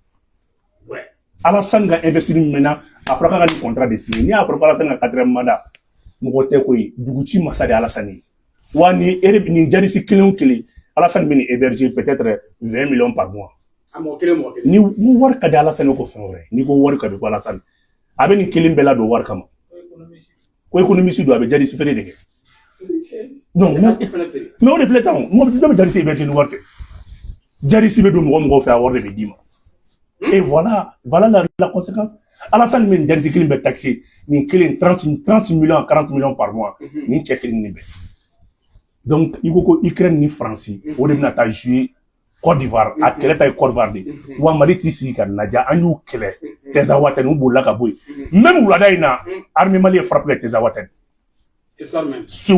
Alassane ka investir maintenant, a fɔra k'a ka nin contrat de signer. N'i y'a fɔra ko Alassane ka quatrième mandat, mɔgɔ tɛ koyi. Dugu ci masa de Alassane ye. Wa ni nin djihadiste kelen o kelen, Alassane bɛ nin héberger peut-être 20 millions par mois. A mɔgɔ kelen, mɔgɔ kelen. Ni wari ka di Alassane ye, ko fɛn wɛrɛ, n'i ko wari ka di ko Alassane, a bɛ nin kelen bɛɛ ladon wari kama. Ko économiste don, a bɛ djihadiste feere de kɛ. Non, mais o de filɛ tan, mɔgɔ dɔ bɛ djihadiste héberger ni wari tɛ. Djihadiste bɛ don mɔgɔ mɔgɔ fɛ, a wari de bɛ d'i ma. Et voilà, voilà la conséquence. Alassane bɛ nin djihadiste kelen bɛ taxé, nin kelen 30 millions à 40 millions par mois, nin cɛ kelen nin bɛɛ. Donc i ko ko Ukraine ni France, o de bɛna taa jouer Côte d'Ivoire, a kɛlɛ ta ye Côte d'Ivoire de. Wa Mali t'i sigi ka lajɛ, an y'u kɛlɛ Tinzaouatène, u bolila ka bɔ yen. Même wulada in na, armée Mali ye frappe kɛ Tinzaouatène. Ce soir même. Su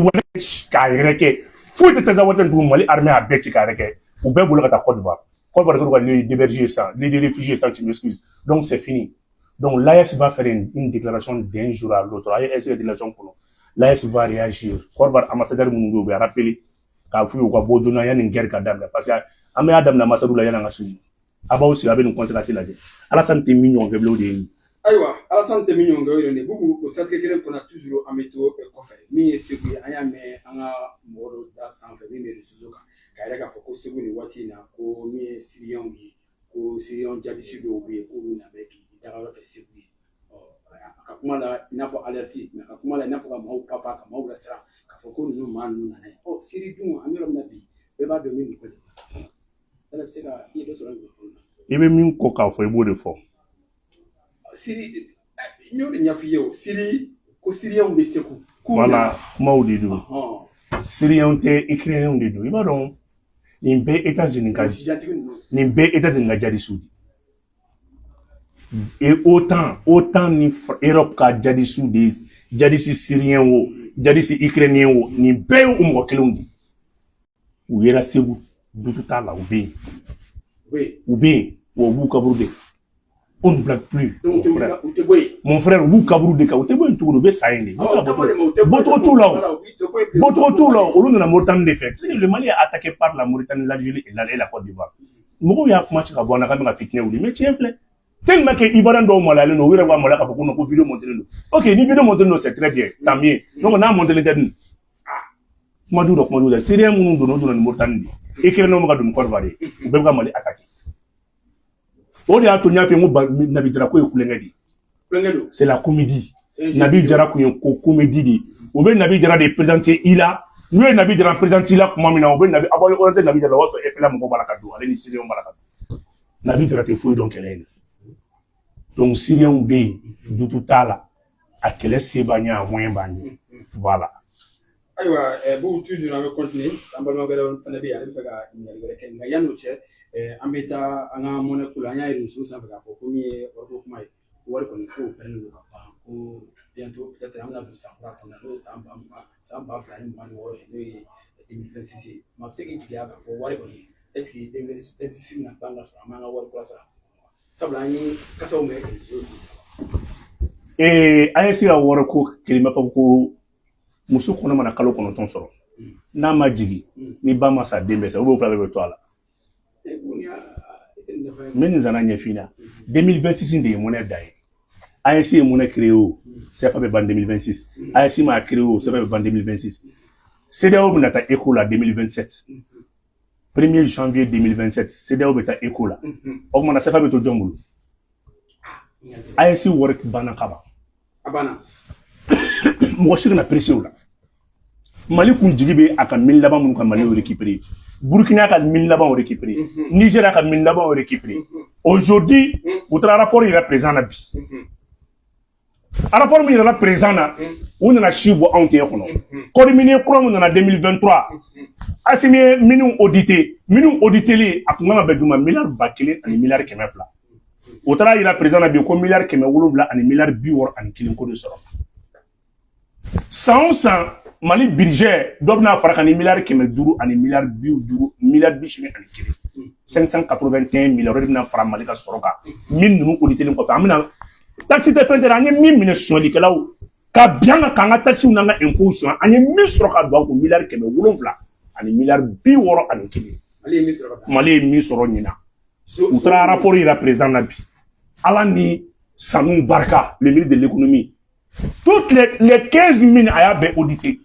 k'a yɛrɛ kɛ, foyi tɛ Tinzaouatène tugun, Mali armée y'a bɛɛ ci k'a yɛrɛ kɛ. U bɛɛ bolila ka taa Côte d'Ivoire. Côte d'Ivoire ka lieu d'héberger sisan, lieu de réfugié sisan, tu m'excuses. Donc c'est fini. Donc l'AES va faire une déclaration d'un jour à l'autre. AES ka déclaration kɔnɔ, l'AES va réagir. Côte d'Ivoire ambassadeur minnu bɛ yen, u bɛ rappeler k'a f'u ye u ka bɔ joona yanni guerre ka daminɛ, parce que an bɛ y'a daminɛ ambassade la yanni an ka se. A b'aw sigi, a bɛ nin conséquence lajɛ. Alassane tɛ min ɲɔgɔn kɛ bilen, o de ye nin. Ayiwa, Alassane tɛ min ɲɔgɔn kɛ, o ye nin ye. Bubu, o siratigɛ kelen kɔnɔ, toujours an bɛ to kɔfɛ. Min ye Segu ye, an y'a mɛn an ka mɔgɔ dɔ da sanfɛ min bɛ réseau kan k'a yɛrɛ k'a fɔ ko Segu nin waati in na, ko min ye Syrien ye, ko Syrien djihadiste dɔw bɛ yen, k'olu na bɛ k'i dagayɔrɔ kɛ Segu ye. Ɔ, a ka kuma la i n'a fɔ alerte, mais a ka kuma la i n'a fɔ ka maaw papa, ka maaw lasiran k'a fɔ ko ninnu maa ninnu nana ye. Ɔ, Syrie dun, an bɛ yɔrɔ min na bi, bɛɛ b'a dɔn min mɔgɔ de la. Yala bɛ se ka i ye dɔ sɔrɔ nin kunnafoni na? I bɛ min kɔ k'a fɔ, i b'o de fɔ. Syrie, n y'o de ɲɛf'i ye o. Syrie ko Syrienw bɛ Segu. Voilà, kumaw de don. Syrienw tɛ, Ukrainiens de don. I b'a dɔn, nin bɛɛ États-Unis ka nin bɛɛ États-Unis ka djihadistes de ye. OTAN ni Europe ka djihadistes de ye. Djihadiste syrien o, djihadiste ukrainien o, nin bɛɛ ye o mɔgɔ kelenw de ye. U yera Segu, doute t'a la, u bɛ yen. U bɛ yen wa, u b'u kaburu de. On ne blague plus, mon frère. Mon frère, u b'u kaburu de kan, u tɛ bɔ yen cogo di? U bɛ sa yen de. Bɔcogo t'u la o, bɔcogo t'u la. Olu nana Mauritanie de fɛ. Tu sais, le Mali est attaqué par la Mauritanie, l'Algérie et la Côte d'Ivoire. Mɔgɔw y'a kuma ci ka bɔ an na k'an bɛ ka fitinɛ wuli, mais tiɲɛ filɛ. Tellement que Ivoirien dɔw maloyalen don, u yɛrɛ b'a maloya k'a fɔ ko non, ko vidéo monté don. Ok, ni vidéo monté don, c'est très bien, tant mieux. Donc n'a monté tɛ dun, kuma jugu dɔ, kuma jugu dɛ. Syrien minnu donna, o donna ni Mauritanie de ye. Ukrainien bɛ ka don ni Côte d'Ivoire ye, u bɛɛ bɛ ka Mali attaquer. O de y'a to n y'a fɔ n ko Nabi Jara ko ye kulonkɛ de ye. C'est la comédie. Nabi Jara kun ye ko comédie de ye. U bɛ Nabi Jara de présenter i la. N'u ye Nabi Jara présenter i la tuma min na, u bɛ Nabi, a b'aw orienté Nabi Jara la, o b'a sɔrɔ FLA mɔgɔw b'a la ka don, ale ni Syriens b'a la ka don. Nabi Jara tɛ foyi dɔn kɛlɛ in na. Donc Syriens bɛ yen, doute t'a la. A kɛlɛ se b'an ɲɛ, a moyen b'an ɲɛ. Voilà. Ayiwa, Bubu, toujours an bɛ continuer. An balimakɛ dɔ fana bɛ yen, ale bɛ fɛ ka ɲininkali wɛrɛ kɛ, nka yanni o cɛ, an bɛ taa an ka monnaie ko la. An y'a ye réseau sanfɛ k'a fɔ ko min ye wariko kuma ye, wari kɔni ko pɛrɛnnen don ka ban, ko bientôt peut-être an bɛna don san kura kɔnɔ, n'o ye san 2026 ye, n'o ye 2026 ye. Maa bɛ se k'i jigiya k'a fɔ wari kɔni, est ce que 2026 bɛna ban ka sɔrɔ an m'an ka wari kura sɔrɔ? Sabula an ye kasaw mɛn réseau sanfɛ. AES ka wariko kelen b'a fɔ ko muso kɔnɔ mana kalo 9 sɔrɔ, n'a ma jigin, ni ba ma sa, den bɛ sa, ou bien o fila bɛɛ bɛ to a la. N bɛ nin zana ɲɛf'i ɲɛna. 2026 de ye monnaie da ye. AES ye monnaie créé o, CFA bɛ ban 2026. AES m'a créé o, CFA bɛ ban 2026. CEDEAO bɛna taa éco la 2027. 1er janvier 2027, CEDEAO bɛ taa éco la. O kumana CFA bɛ to jɔn bolo? AES wari banna ka ban. A banna. Mɔgɔ si kana pressé o la. Mali kun jigi bɛ a ka mine laban minnu ka Mali y'o récupéré. Burkina ka mine laban o récupéré. Niger ka mine laban o récupéré. Aujourd'hui, u taara rapport yɛrɛ président na bi. Rapport min yɛrɛ président na, u nana si bɔ anw tɛgɛ kɔnɔ. Code minier kura min nana 2023, Assimi ye minnu audité, minnu auditeli, a kun kan ka bɛn juma miliyari 1000 ani miliyari 200. O taara yira président na bi ko miliyari 700 ani miliyari 61 ko de sɔrɔ. San o san, Mali budget dɔ bɛna fara kan ni miliyari 500 ani miliyari 50, miliyari 81, 581 miliyari de bɛna fara Mali ka sɔrɔ kan. Min ninnu auditelen kɔfɛ, an bɛna taxe tɛ fɛn tɛ, an ye min minɛ sonyɛlikɛlaw ka bin an kan, k'an ka taxes n'an ka impôts sɔn, an ye min sɔrɔ ka don an kun, miliyari 700 ani miliyari 61. Mali ye min sɔrɔ ɲinan, u taara rapport yira président na bi. Ala ni sanu barika, le ministre de l'économie, toutes les 15 mines, a y'a bɛɛ audité.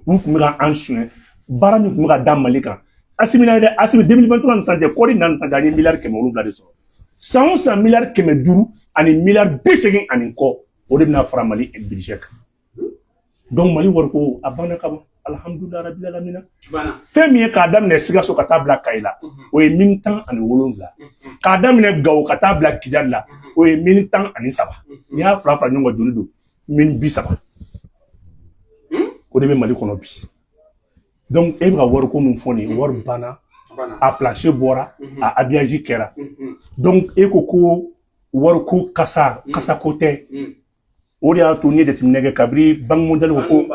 U tun bɛ ka an suɲɛ baara min tun bɛ ka da Mali kan. Assimi na dɛ, Assimi 2023 ni sisan cɛ, kɔɔri nana ni sisan cɛ, an ye miliyari 700 de sɔrɔ. San o san, miliyari 500 ani miliyari 80 ani kɔ, o de bɛna fara Mali budget kan. Donc Mali wariko a banna ka ban, alhamdulilah rabil alamina. Fɛn min ye k'a daminɛ Sikaso ka taa bila Kayi la, o ye mine 17. K'a daminɛ Gawo ka taa bila Kidali la, o ye mine 13. N'i y'a fila fara ɲɔgɔn kan, joli don? Mine 30, o de bɛ Mali kɔnɔ bi. Donc e bɛ ka wariko min fɔ nin ye, wari banna, a plancher bɔra, a habillage kɛra. Donc e ko ko wariko kasa, kasako tɛ. O de y'a to n ye jateminɛ kɛ kabini Banque mondiale ko,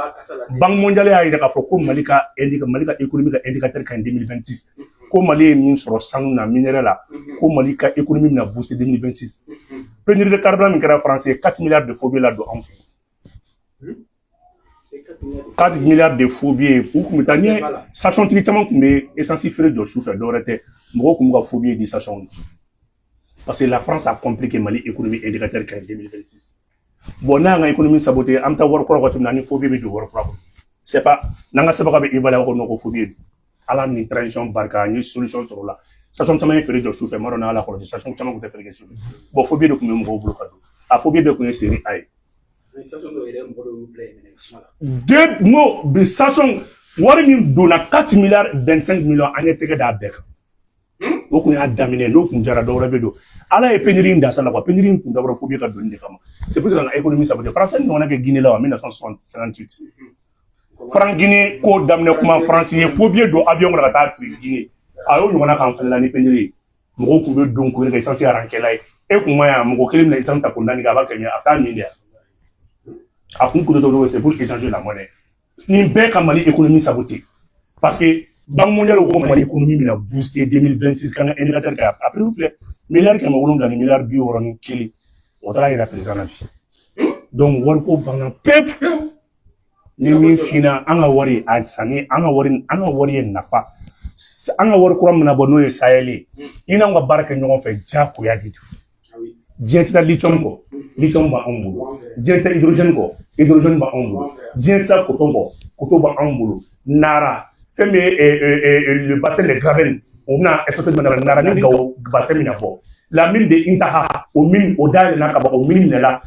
Banque mondiale y'a jira k'a fɔ ko Mali ka économie ka indicateur ka ɲi 2026. Ko Mali ye min sɔrɔ sanu na, minerai la, ko Mali ka économie bɛna booster 2026. Pénurie de carburant min kɛra France ye, 4 milliards de faux billets la don anw fɛ. 4 milliards de faux billets. U kun bɛ taa ni station tigi caman kun bɛ essence feere jɔ su fɛ, dɔwɛrɛ tɛ, mɔgɔw kun bɛ ka faux billets di station na. Parce que la France a compris que Mali économie indicateur ka ɲi 2026. Bon, n'a y'an ka économie saboter, an bɛ taa wari kura waati min na, ni faux billet bɛ don wari kura kɔnɔ. CFA n'an ka sɛbɛn bɛ évaluer ko non, ko faux billet don. Ala ni transition barika, an ye solution sɔrɔ o la. Station caman ye feere jɔ su fɛ, n m'a dɔn n'Ala kɔlɔsi, station caman kun tɛ feere kɛ su fɛ. Bon, faux billet de kun bɛ mɔgɔw bolo ka don. A faux billet bɛɛ kun ye série A ye. Deux n bi station wari min donna, 4 milliards 25 millions, an ye tɛgɛ d'a bɛɛ kan. O kun y'a daminɛ, n'o kun jara, dɔwɛrɛ bɛ don. Ala ye pénurie in da sa la quoi. Pénurie in kun dabɔra faux billet ka donni de kama. C'est pour ça que économie saboter. Français ɲɔgɔnna kɛ Guinée la en 1958. Franc Guinée ko daminɛ kuma, France ye faux billet don avion kɔnɔ ka taa fili Guinée. A y'o ɲɔgɔnna k'an fɛnɛ la ni pénurie ye. Mɔgɔw kun bɛ don k'o kɛ essence arankɛla ye. E kun ma yan, mɔgɔ kelen bɛna essence ta ko naani kɛ, a b'a kɛ a t'a min de. A kun kudo dɔw, c'est pour échanger la monnaie. Nin bɛɛ ka Mali économie saboter. Parce que Banque mondiale ko Mali économie bɛna booster 2026, k'an ka indicateur kɛ. Après filɛ, miliyari 700 ni miliyari 61, o taara yira président na bi. Donc wariko banna pewu. Ni min finna, an ka wari a sanni, an ka wari ye nafa. An ka wari kura min na bɔ, n'o ye Sahel ye, i n'anw ka baara kɛ ɲɔgɔn fɛ, diyagoya de don. Diɲɛ tɛ taa lithium kɔ, lithium b'anw bolo. Diɲɛ tɛ hydrogène kɔ, hydrogène b'anw bolo. Diɲɛ tɛ taa coton kɔ, coton b'anw bolo. Nara fɛn min ye le bassin de Gravelle, o bɛna exploiter jumɛn na? Nara ni Gawo bassin min na bɔ, la mine de Intaha, o mine o dayɛlɛnna ka ban, o mine minɛla.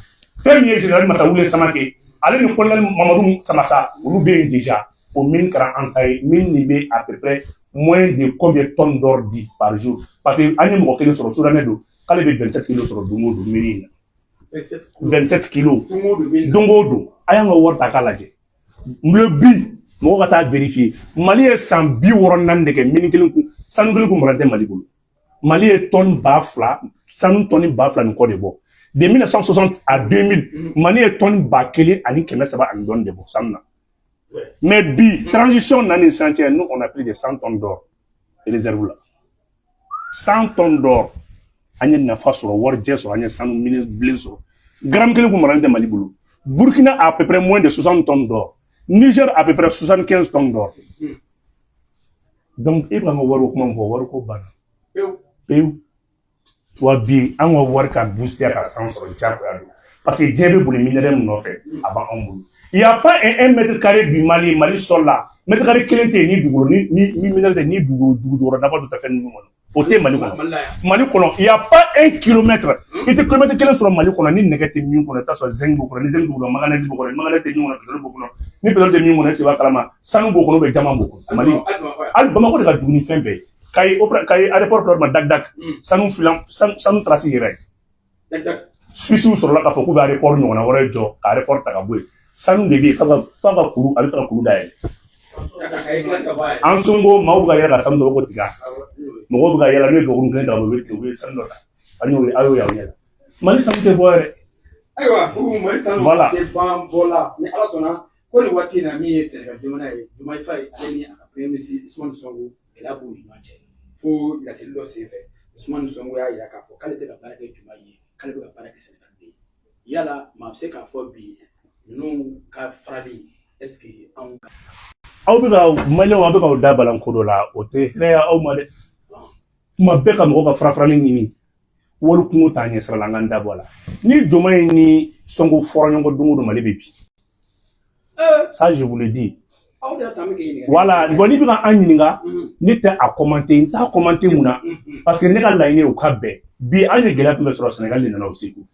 Fɛn min ye général Masawule Samake, ale ni colonel Mamadu Samasa, olu bɛ yen déjà. O mine kɛra an ta ye. Mine nin bɛ à peu près moins de combien tonnes d'or di par jour? Parce que an ye mɔgɔ kelen sɔrɔ, soudanais don, k'ale bɛ 27 kilos sɔrɔ don o don mine in na. 27 kilos don o don. A y'an ka wari ta k'a lajɛ le bi, mɔgɔ ka taa vérifier. Mali ye san 64 de kɛ, mine kelen kun, sanu kelen kun mara tɛ Mali bolo. Mali ye tonne 2000, sanu tonne 2000 ni kɔ de bɔ. De 1960 à 2000, Mali ye tonne 1300 ani dɔɔni de bɔ sanu na. Mais bi, transition nani sisan cɛ, nous, on a plus de 100 tonnes d'or réserve la. 100 tonnes d'or. An ye nafa sɔrɔ, warijɛ sɔrɔ, an ye sanu mine bilen sɔrɔ. Gramme kelen kun maralen tɛ Mali bolo. Burkina a à peu près moins de 60 tonnes d'or, Niger à peu près 75 tonnes d'or. Donc e b'an ka wariko kuma min fɔ, wariko banna pewu. Wa bi, an ka wari ka booster ka san sɔrɔ, diyagoya don. Parce que diɲɛ bɛ boli minerai min nɔfɛ, a b'anw bolo. Il y a pas un mètre carré du Mali, Mali sol la, mètre carré kelen tɛ yen ni dugukolo ni minerai tɛ, ni dugu jukɔrɔ nafa dɔ tɛ fɛn ninnu kɔnɔ. O tɛ Mali kɔnɔ. Mali kɔnɔ, il y a pas un kilomètre, i tɛ kilomètre kelen sɔrɔ Mali kɔnɔ ni nɛgɛ tɛ min kɔnɔ. I t'a sɔrɔ zinc b'o kɔnɔ, ni zinc b'o kɔnɔ, manganèse b'o kɔnɔ, ni manganèse tɛ min kɔnɔ, pétrole b'o kɔnɔ, ni pétrole tɛ min kɔnɔ, e b'a kalama, sanu b'o kɔnɔ, ou diamant b'o kɔnɔ. Mali, hali Bamakɔ de ka jugu ni fɛn bɛɛ ye. Kayi, Kayi aéroport filɛ ma, Dak Dak, sanu filan, sanu trace yɛrɛ ye. Suisse sɔrɔla k'a fɔ k'u bɛ aéroport ɲɔgɔnna wɛrɛ jɔ ka aéroport ta ka bɔ yen. Sanu de bɛ yen, f'a ka kuru, a bɛ fɛ ka kuru dayɛlɛ. An Sonko, maaw bɛ ka yɛlɛ ka sanu dɔ ko tiga. Mɔgɔw bɛ ka yɛlɛ, n'u ye gabakuru kelen ta, u bɛ tigɛ, u bɛ sanu dɔ ta. An y'o ye, a y'o ye aw ɲɛ la. Mali sanu tɛ bɔ yɛrɛ. Ayiwa, Mali sanu tɛ ban bɔ la ni Ala sɔnna. Ko nin waati in na, min ye Sɛnɛgali jamana ye, Diomaye Faye, ale ni a ka premier ministre Ousmane Sonko, gɛlɛya b'u ni ɲɔgɔn cɛ. Fo laseli dɔ senfɛ, Ousmane Sonko y'a jira k'a fɔ k'ale tɛ ka baara kɛ Diomaye ye, k'ale bɛ ka baara kɛ Sɛnɛgali de ye. Yala maa bɛ se k'a fɔ bi, ninnu ka farali, est ce que anw ka Aw bɛ ka Maliyɛnw, aw bɛ k'aw da balan ko dɔ la, o tɛ hɛrɛ ye aw ma dɛ. Tuma bɛɛ ka mɔgɔw ka fara farali ɲini, wari kungo t'a ɲɛ sira la. An k'an da bɔ a la. Ni Diomaye ni Sonko fɔra ɲɔgɔn kɔ don o don, Mali bɛ bi. Ça, je vous le dis. Aw de y'a ta, an bɛ k'i ɲininka. Voilà, bon, n'i bɛ ka an ɲininka, ne tɛ a commenter, n t'a commenter. Mun na? Parce que ne ka laɲini ye u ka bɛn. Bi, an ye gɛlɛya fɛn fɛn sɔrɔ, Sénégal de nana o segu.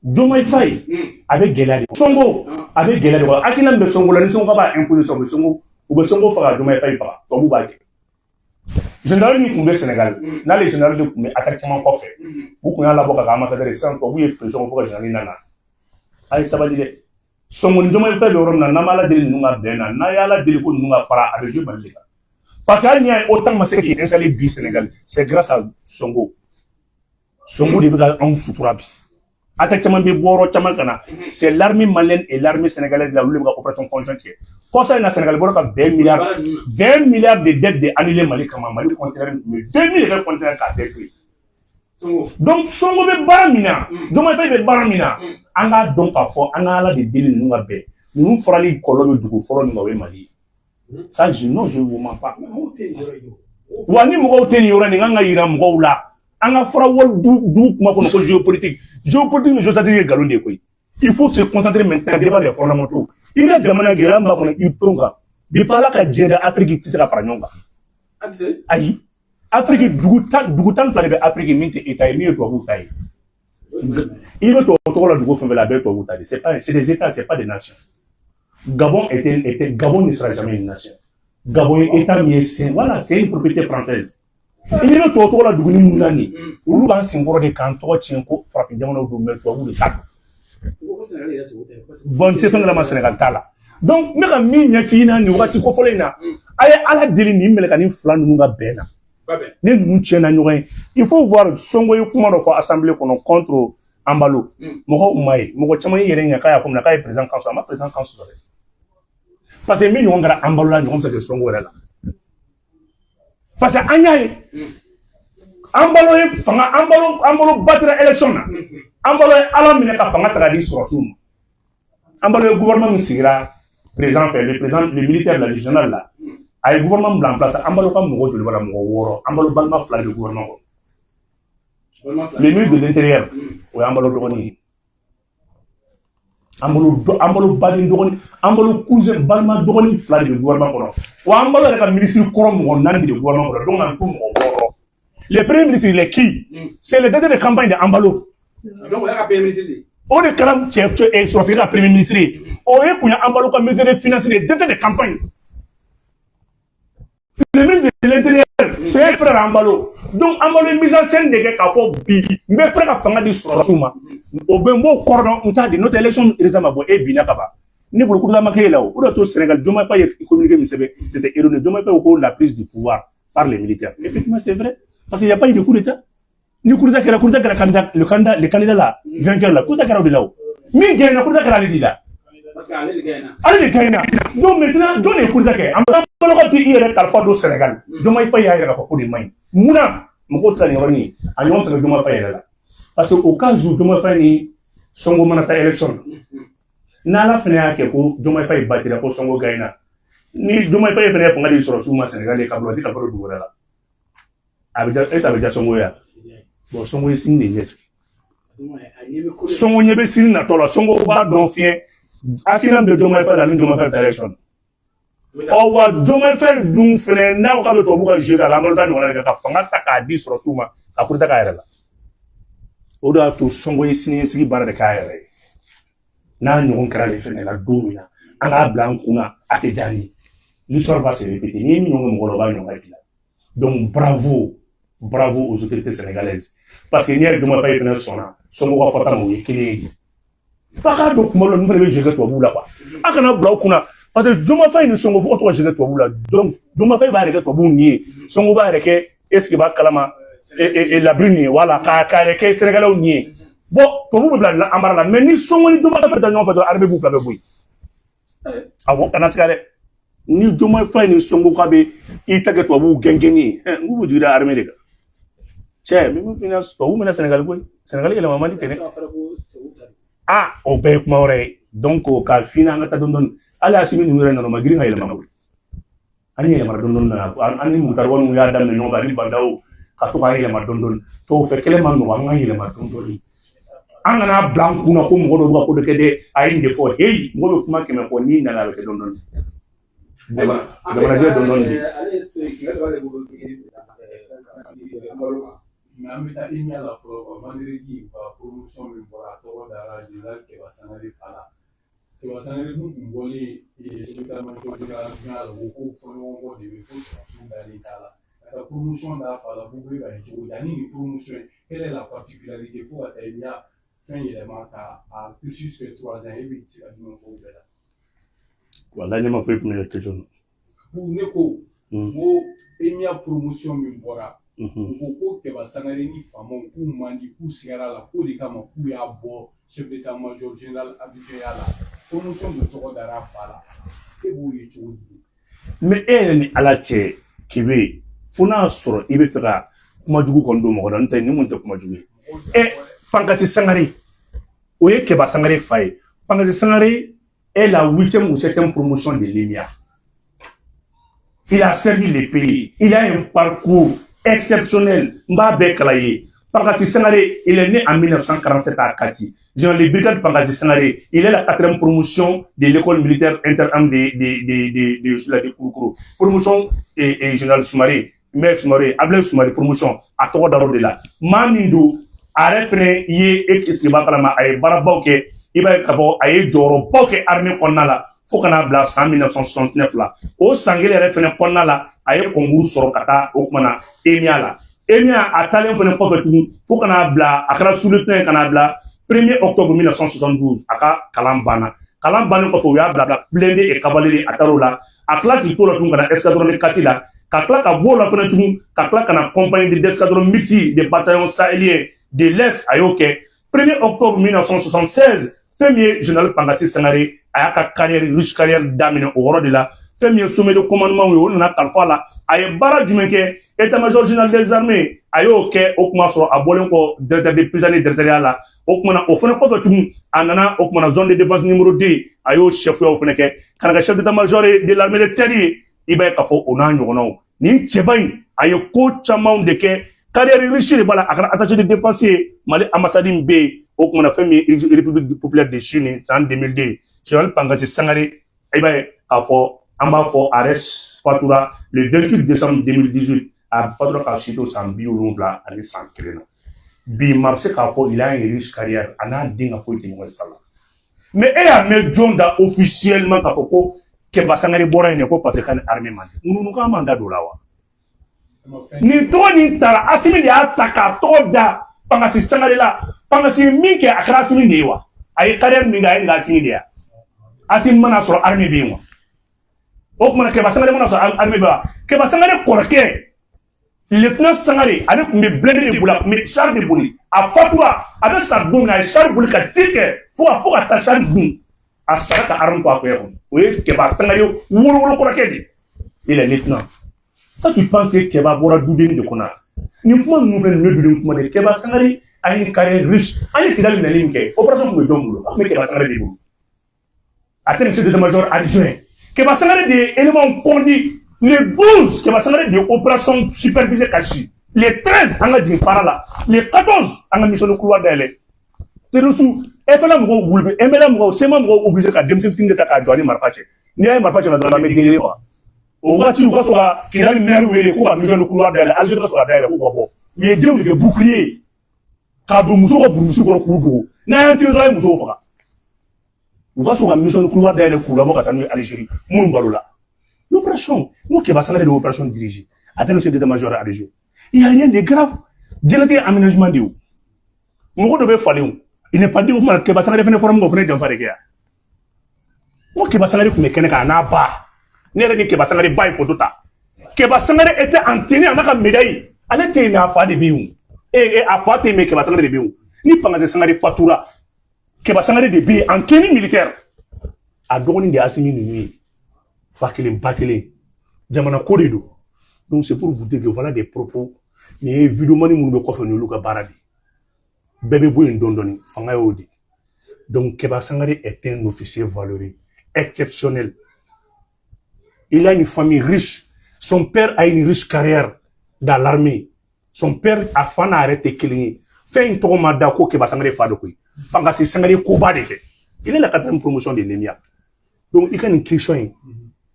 Diomaye Faye a bɛ gɛlɛya de, Sonko a bɛ gɛlɛya de kɔnɔ. Hakilina min bɛ Sonko la, ni Sonko b'a imposer sisan, u bɛ Sonko faga, Diomaye Faye faga. Tubabu b'a kɛ. Général min tun bɛ Sénégal, n'ale général de tun bɛ attaque caman kɔfɛ, u tun y'a labɔ ka kɛ ambassadeur ye. Sisan tubabu ye pression fo ka général nana. A ye sabali dɛ. Sonko ni Diomaye Faye bɛ yɔrɔ min na, n'an bɛ Ala deli ninnu ka bɛn na, n'a ye Ala deli ko ninnu ka fara, a bɛ jouer Mali de kan. Parce que hali n'i y'a ye OTAN ma se k'i installer bi Sénégal, c'est grâce à Sonko. Sonko de bɛ ka anw sutura bi. Acteur caman bɛ bɔ yɔrɔ caman ka na. C'est l'armée malienne et l'armée sénégalaise la, olu de bɛ ka opération conjointe kɛ. Kɔsa in na, Sénégal bɔra ka 20 milliards, 20 milliards de dettes de annulé Mali kama. Mali conteneur tun bɛ 2000 yɛrɛ conteneur k'a bɛɛ to yen. Donc Sonko bɛ baara min na, Diomaye Faye bɛ baara min na, an k'a dɔn k'a fɔ an ka Ala de deli ninnu ka bɛn. Ninnu farali kɔlɔlɔ bɛ dugu fɔlɔ min kan, o ye Mali ye. Ça, je, non, je vous mens pas. Wa ni mɔgɔw tɛ nin yɔrɔ nin kan ka yira mɔgɔw la, an ka fara wali du kuma kɔnɔ ko géopolitique, géopolitique ni géostratégie ye nkalon de ye koyi. Il faut se concentrer maintenant devant les fondamentaux. I ka jamana, gɛlɛya min b'a kɔnɔ, i fɛnw kan. Depuis Ala ka diɲɛ da, Afrique tɛ se ka fara ɲɔgɔn kan. Ayi, Afrique dugu 12 de bɛ Afrique min tɛ état ye, min ye tubabuw ta ye. I bɛ tubabu tɔgɔ la dugu fɛn fɛn la, a bɛɛ ye tubabuw ta de. C'est pas, c'est des états, c'est pas des nations. Gabon était, Gabon ne sera jamais une nation. Gabon ye état min ye, c'est, voilà, c'est une propriété française. I bɛ tubabu tɔgɔ la dugu ni mun na nin, olu b'an senkɔrɔ de k'an tɔgɔ tiɲɛ ko farafin jamanaw don, mais tubabuw de ta don. Bon, n tɛ fɛn kalama Sénégal t'a la. Donc n bɛ ka min ɲɛf'i ɲɛna nin wagati kofɔlen in na, a ye Ala deli nin mɛlɛkɛnin fila ninnu ka bɛn na. Ni ninnu tiɲɛna ɲɔgɔn ye, il faut voir. Sonko ye kuma dɔ fɔ assemblée kɔnɔ contre Embalo. Mɔgɔw ma ye, mɔgɔ caman y'i yɛrɛ ɲɛ k'a y'a fɔ mun na k'a ye président kan sɔrɔ. A ma président kan sɔrɔ dɛ, parce que min ɲɔgɔn kɛra Embalo la, ɲɔgɔn bɛ se ka kɛ Sonko yɛrɛ la, parce que an y'a ye Embalo ye fanga, Embalo batira élection na. Embalo ye Ala minɛ ka fanga ta k'a di sɔrɔsiw ma. Embalo ye gouvernement min sigira président fɛ, le président, le militaire, la général la, a ye gouvernement bila en place. Embalo ka mɔgɔ joli b'a la? Mɔgɔ wɔɔrɔ. Embalo balima fila de bɛ gouvernement kɔnɔ. Le ministre de l'Intérieur, o ye Embalo dɔgɔnin ye. Embalo baden dɔgɔnin, Embalo cousin, balima dɔgɔnin fila de bɛ gouvernement kɔnɔ. Wa Embalo yɛrɛ ka ministre kɔrɔ mɔgɔ naani de bɛ gouvernement kɔnɔ. Donc an ko mɔgɔ wɔɔrɔ. Le premier ministre, il est qui? C'est le directeur de campagne de Embalo. Donc o y'a ka premier ministre de ye. O de kɛra cɛ sɔrɔsigi ka premier ministre ye. O ye kun ye Embalo ka ministre des Finances de, directeur de campagne. Le ministre de l'Intérieur, c'est un frère Embalo. Donc Embalo ye mise en scène de kɛ k'a fɔ bi n bɛ fɛ ka fanga di sɔrɔsiw ma, o bɛ n b'o kɔrɔ dɔn, n t'a di, n'o tɛ élection résultat ma bɔ, e binna ka ban. Ne bolo coup d'état ma kɛ e la. O de y'a to Sénégal, Diomaye Faye ye communiqué min sɛbɛn, c'était erroné. Diomaye Faye ko la prise du pouvoir par les militaires. Effectivement, c'est vrai, parce qu'il n'y a pas eu de coup d'état. Ni coup d'état kɛra, coup d'état kɛra candidat, le candidat, le candidat là, vainqueur là, coup d'état kɛra o de la. O min gagné, coup d'état kɛra ale de la. Parce que ale de gagné. Ale de gagné. Donc maintenant, jɔn de ye coup d'état kɛ? An balo ka t'i yɛrɛ kalifa don Sénégal, Diomaye Faye y'a yɛrɛ k'a fɔ ko de man ɲi. Munna mɔgɔw tɛ ka nin yɔrɔnin ye? A ɲɔgɔn sɔrɔ Diomaye Faye yɛrɛ la, parce que au cas où Diomaye Faye ni Sonko mana taa élection na, n'Ala fana y'a kɛ ko Diomaye Faye batira, ko Sonko gagné, ni Diomaye Faye fana ye fanga di sɔrɔ su ma Sénégal ye ka bila di ka bɔ dugu wɛrɛ la, a bɛ ja, est-ce que a bɛ ja Sonko ye wa? Bon, Sonko ye sini de ɲɛsigi. Sonko ɲɛ bɛ sini natɔ la. Sonko b'a dɔn fiɲɛ hakilina bɛ Diomaye Faye la ni Diomaye Faye bɛ taa élection na. Ɔ wa, Diomaye Faye dun fɛnɛ, n'a ko k'a bɛ tubabu ka jeu k'a la, an ta ɲɔgɔnna de kɛ ka fanga ta k'a di sɔrɔsiw ma ka coup d'état k'a yɛrɛ la. O de y'a to Sonko ye siniɲɛsigi baara de k'a yɛrɛ ye. N'a ɲɔgɔn kɛra ale fɛnɛ la don min na, an k'a bila an kunna, a tɛ diya an ye. L'histoire va se répéter. N'i ye min ɲɔgɔn kɛ mɔgɔ la, o b'a ɲɔgɔn k'i la. Donc bravo, bravo aux autorités sénégalaises, parce que n'i y'a ye Diomaye Faye fɛnɛ sɔnna Sonko ka fɔta ma, o ye kelen ye. F'a k'a dɔn kuma dɔ la, ninnu fana bɛ jeu kɛ tubabuw la quoi. A kana bila u kunna, parce que Diomaye Faye ni Sonko, fo ka to ka jeu kɛ tubabuw la. Donc Diomaye Faye b'a yɛrɛ kɛ tubabuw ni ye, Sonko b'a yɛrɛ kɛ, est ce que b'a kalama labiri nin ye, voilà, k'a yɛrɛ kɛ Sénégalais nin ye. Bon, tubabuw bɛ bila embarras la, mais ni Sonko ni Diomaye Faye bɛ taa ɲɔgɔn fɛ dɔrɔn, armée b'u fila bɛɛ bɔ yen. Awɔ, kana siga dɛ. Ni Diomaye Faye ni Sonko k'a bɛ i ta kɛ tubabuw gɛngɛnni ye, n k'u bɛ jigin armée de kan. Cɛ, min bɛ f'i tubabuw bɛna Sénégal koyi, Sénégal yɛlɛma man di ten dɛ. Ah, o bɛɛ ye kuma wɛrɛ ye. Donc k'a f'i ɲɛna, an ka taa dɔɔni dɔɔni. Hali Assimi ninnu yɛrɛ nana, o ma girin ka yɛlɛma koyi. An yɛlɛmana dɔɔni dɔɔni na, an ni Mutari ninnu y'a daminɛ ɲɔgɔn fɛ, ani Bandaw, ka to k'an yɛlɛma dɔɔni dɔɔni. Tubabu fɛ kɛlɛ ma nɔgɔn, an k'an yɛlɛma dɔɔni dɔɔni. An kana bila an kunna ko mɔgɔ dɔw bɛ ka ko dɔ kɛ dɛ, a ye nin de fɔ. Heyi, mɔgɔ bɛ kuma kɛmɛ fɔ, n'i nana a bɛ kɛ dɔɔni dɔɔni. Jamanajɛ dɔɔni dɔɔni de. Mais an bɛ taa EMIA la fɔlɔ quoi. Vendredi, u ka promotion min bɔra, a tɔgɔ dara général Keba Sangare fa la. Keba Sangare dun kun bɔlen chef d'état-major général la, o ko fɔ ɲɔgɔn kɔ de bɛ ko sɔrɔsiw dalen t'a la ka taa promotion d'a fa la. Ko bɛ ka ye cogo di? Ani nin promotion in, quelle est la particularité fo ka taa EMIA fɛn yɛlɛma ka a cursus kɛ 3 ans? E bɛ se ka jumɛn fɔ o bɛɛ la? Walahi, ne ma foyi faamuya question na. Ne ko n ko EMIA promotion min bɔra. U ko ko Kɛba Sangare ni faamaw k'u man di, k'u sigara la, k'o de kama k'u y'a bɔ chef d'état-major général adjoint ya la, promotion dɔ tɔgɔ dara a fa la. E b'o ye cogo di? Mais e yɛrɛ ni Ala cɛ, Kebe, fo n'a sɔrɔ i bɛ fɛ ka kuma jugu kɔni don mɔgɔ la, n'o tɛ nin kɔni tɛ kuma jugu ye. Ɛ, Pankasi Sangare, o ye Kɛba Sangare fa ye. Pankasi Sangare est la huitième ou septième promotion de l'EMIA. Il a servi le pays. Il a un parcours exceptionnel. N b'a bɛɛ kala ye. Pankasi Sangare, il est né en 1947 à Kati. Général de brigade Pankasi Sangare, il est la quatrième promotion de l'école militaire interarmes de Kouroukoro. Promotion et général Soumaré, maître Soumaré, Ablaye Soumaré, promotion, a tɔgɔ dar'o de la. Maa min don, a yɛrɛ fɛnɛ ye e sigi b'a kalama, a ye baarabaw kɛ. I b'a ye k'a fɔ a ye jɔyɔrɔbaw kɛ armée kɔnɔna la fo ka n'a bila san 1969 la. O san kelen yɛrɛ fɛnɛ kɔnɔna la, a ye concours sɔrɔ ka taa o kuma na EMIA la. EMIA, a taalen fɛnɛ kɔfɛ tugun, fo ka n'a bila a kɛra sous-lieutenant ye ka n'a bila 1er octobre 1972, a ka kalan banna. Kalan bannen kɔfɛ, u y'a bila blindé et cavalerie, a taar'o la. A tila k'i to la tugun ka na escadron de Kati la, ka tila ka bɔ o la fɛnɛ tugun, ka tila ka na compagnie d'escadron mixte de bataillon sahélien de l'Est, a y'o kɛ. 1er octobre 1976, fɛn min ye général Pankasi Sangare, a y'a ka carrière, riche carrière daminɛ o yɔrɔ de la. Fɛn min ye sommet de commandement ye, o nana kalifa la. A ye baara jumɛn kɛ? État-major général des armées, a y'o kɛ. O kuma sɔrɔ a bɔlen kɔ directeur de prytanée, directeur la. O kuma na, o fana kɔfɛ tugun, a nana o kuma na zone de défense numéro 2, a y'o chef ya fana kɛ, ka na kɛ chef d'état-major de l'armée de terre ye. I b'a ye k'a fɔ o n'a ɲɔgɔnnaw, nin cɛba in, a ye ko camanw de kɛ. Carrière riche de b'a la. A kɛra attaché de défense ye Mali ambassade min bɛ yen, o kuma na, fɛn min ye République populaire de Chine, san 2002. Général Pankasi Sangare, i b'a ye k'a fɔ an b'a fɔ a yɛrɛ fatura le 28 décembre 2018. A fatura k'a si to san 71 na. Bi maa bɛ se k'a fɔ il a une riche carrière. A n'a den ka foyi tɛ ɲɔgɔn sa la. Mais e y'a mɛn jɔn da officiellement k'a fɔ ko Kɛba Sangare bɔra yen de ko parce que k'a ni armée man di? Ŋunuŋunukan man da don o la wa? Nin tɔgɔ nin taara, Asimi de y'a ta k'a tɔgɔ da Pankasi Sangare la. Pankasi ye min kɛ, a kɛra Asimi de ye wa? A ye carrière min kɛ, a ye nin kɛ Asimi de ye. Asimi mana sɔrɔ armée bɛ yen wa? O kumana, Kɛba Sangare mana sɔrɔ armée bɛ wa? Kɛba Sangare kɔrɔkɛ, lieutenant Sangare, ale tun bɛ blindé de boli, a tun bɛ char de boli. A fatura, a bɛ sa don min na, a ye char boli ka tir kɛ fo ka taa char dun. A sara ka arme to a kɔ kɔnɔ. O ye Kɛba Sangare wolowolo kɔrɔkɛ de ye. Il est lieutenant. Toi, tu penses que Kɛba bɔra duden de kɔnɔ? Nin kuma ninnu filɛ, nin ye duden kuma de ye. Kɛba Sangare a ye une carrière riche. An ye Kidali minɛli min kɛ, opération tun bɛ jɔn bolo? A tun bɛ Kɛba Sangare de bolo. A tɛ chef d'état-major adjoint. Kɛba Sangare de ye élément conduit le 12. Kɛba Sangare de ye opération supervisée ka si le 13, an ka jigin fara la le 14, an ka mission de couloir dayɛlɛ. Terroriste FLA mɔgɔw wuli, MLA mɔgɔw, CMA mɔgɔw obligé ka denmisɛnnin fitinin de ta k'a jɔ ani marifa cɛ. N'i y'a ye marifa cɛ la dɔrɔn, an bɛ den kelen faga. O waati, u ka sɔrɔ ka Kidali maire wele ko ka mission de couloir dayɛlɛ, Algérie ka sɔrɔ ka dayɛlɛ k'u ka bɔ. U ye denw de kɛ bouclier k'a don musow ka burusi kɔnɔ k'u dogo. N'an y'an tiré dɔrɔn, a ye musow faga. U ka sɔrɔ ka mission de couloir dayɛlɛ k'u labɔ ka taa n'u ye Algérie. Minnu balola, l'opération, n ko Kɛba Sangare de opération dirigée, a tɛ chef d'état-major adjoint. Il y a rien de grave. Diɲɛlatigɛ aménagement de ye. O mɔgɔ dɔ bɛ falen, o il n'est pas dit. O kuma, Kɛba Sangare fɛnɛ fɔra min kɔ, o fɛnɛ ye janfa de kɛ yan. N ko Kɛba Sangare tun bɛ kɛnɛ kan, a n'a ba. Ne yɛrɛ ni Kɛba Sangare ba ye photo ta. Kɛba Sangare était en tenue, a n'a ka médaille. Ale tɛ yen, mais a fa de bɛ yen. O e a fa tɛ yen, mais Kɛba Sangare de bɛ yen. O ni Pankasi Sangare fatura, Kɛba Sangare de bɛ yen en tenue militaire. A dɔgɔnin de ye Asimi ninnu ye, fa kelen ba kelen, jamana ko de don. Donc c'est pour vous dire que voilà des propos. Nin ye vidéoman minnu bɛ kɔfɛ, nin y'olu ka baara de ye. Bɛɛ bɛ bɔ yen dɔɔnin dɔɔnin, fanga y'o di. Donc Kɛba Sangare est un officier valeureux, exceptionnel. Il a une famille riche. Son père a une riche carrière dans l'armée. Son père, a fa n'a yɛrɛ tɛ kelen ye. Fɛn in tɔgɔ ma da ko Kɛba Sangare fa de koyi. Pankasi Sangare koba de kɛ. Il est la quatrième promotion de l'EMIA. Donc i ka nin question in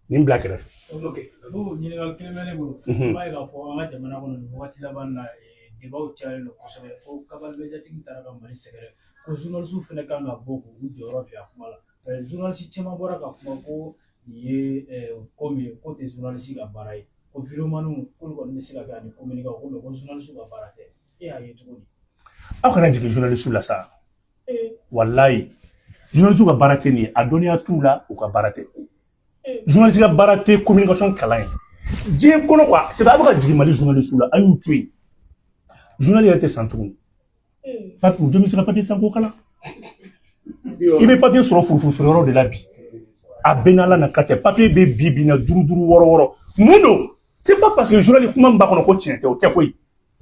nin bila kɛrɛfɛ. Ok, bon, ɲininkali kelen bɛ ne bolo. I b'a ye k'a fɔ an ka jamana kɔnɔ nin wagati laban na, débatw cayalen don kosɛbɛ ko cabale médiatique taara ka Mali sɛgɛrɛ, ko journaliste fana kan ka bɔ k'u jɔyɔrɔ fi a kuma la. Journaliste caman bɔra ka kuma ko nin ye ko min ye, ko tɛ journaliste ka baara ye, ko vidéomanw k'olu kɔni bɛ se ka kɛ ani communicant ko, mais ko journaliste ka baara tɛ. E y'a ye cogo di? Aw kana jigin journaliste la sa. Walayi, journaliste ka baara tɛ nin ye. A dɔnniya t'u la, u ka baara tɛ. Journaliste ka baara tɛ communication kalan ye. Diɲɛ kɔnɔ quoi, c'est a bɛ ka jigin Mali journaliste la, a y'u to yen. Journal yɛrɛ tɛ san tuguni. Papier, jɔn bɛ se ka papier san k'o kalan? I bɛ papier sɔrɔ furufuru feere yɔrɔ de la bi. A bɛɛ n'Ala na ka cɛ, papier bɛ bi bi in na duuru duuru, wɔɔrɔ wɔɔrɔ. Mun don? C'est pas parce que journal kuma min b'a kɔnɔ ko tiɲɛ tɛ, o tɛ koyi.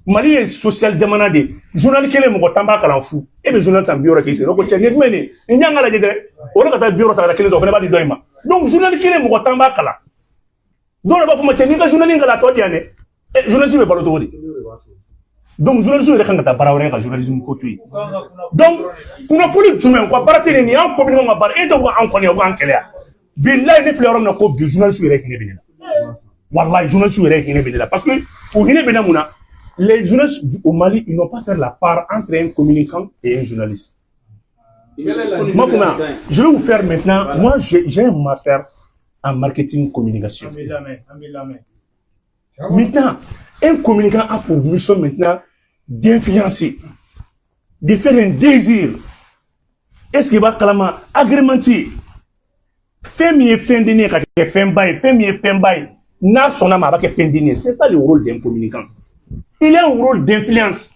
Mali ye social jamana de ye. Journal kelen, mɔgɔ 10 b'a kalan fu. E bɛ journal san 60 k'i sigi ko cɛ, nin ye jumɛn ye? Nin ɲɛ ka lajɛ dɛ. O de ka taa 60 ta ka na kelen ta, o fana b'a di dɔ in ma. Donc journal kelen, mɔgɔ 10 b'a kalan. Dɔw yɛrɛ b'a fɔ ma: cɛ, n'i ka journal in kalan, a tɔ di yan dɛ. Ɛ, journaliste bɛ balo cogo di? Donc journaliste yɛrɛ kan ka taa baara wɛrɛ kɛ ka journalisme ko to yen. Donc kunnafoni jumɛn quoi? Baara tɛ nin y'an communiquant ka baara e tɛ ko an kɔni o k'an kɛlɛ yan. Bilayi, ne filɛ yɔrɔ min na ko bi, journaliste yɛrɛ hinɛ bɛ ne la. Wallahi, journaliste yɛrɛ hinɛ bɛ ne la, parce que u hinɛ bɛ ne mun na? Les journalistes au Mali, ils n'ont pas fait la part entre un communicant et un journaliste. Moi, je vais vous faire maintenant, moi j'ai un master en marketing communication. Maintenant, un communicant a pour mission maintenant d'influencer, de faire un désir. Est-ce qu'il va kalama agrémenter fɛn min ye fɛn dennin ye ka kɛ fɛnba ye, fɛn min ye fɛnba ye, n'a sɔnna ma, a b'a kɛ fɛn dennin ye? C'est ça le rôle d'un communicant. Il a un rôle d'influence.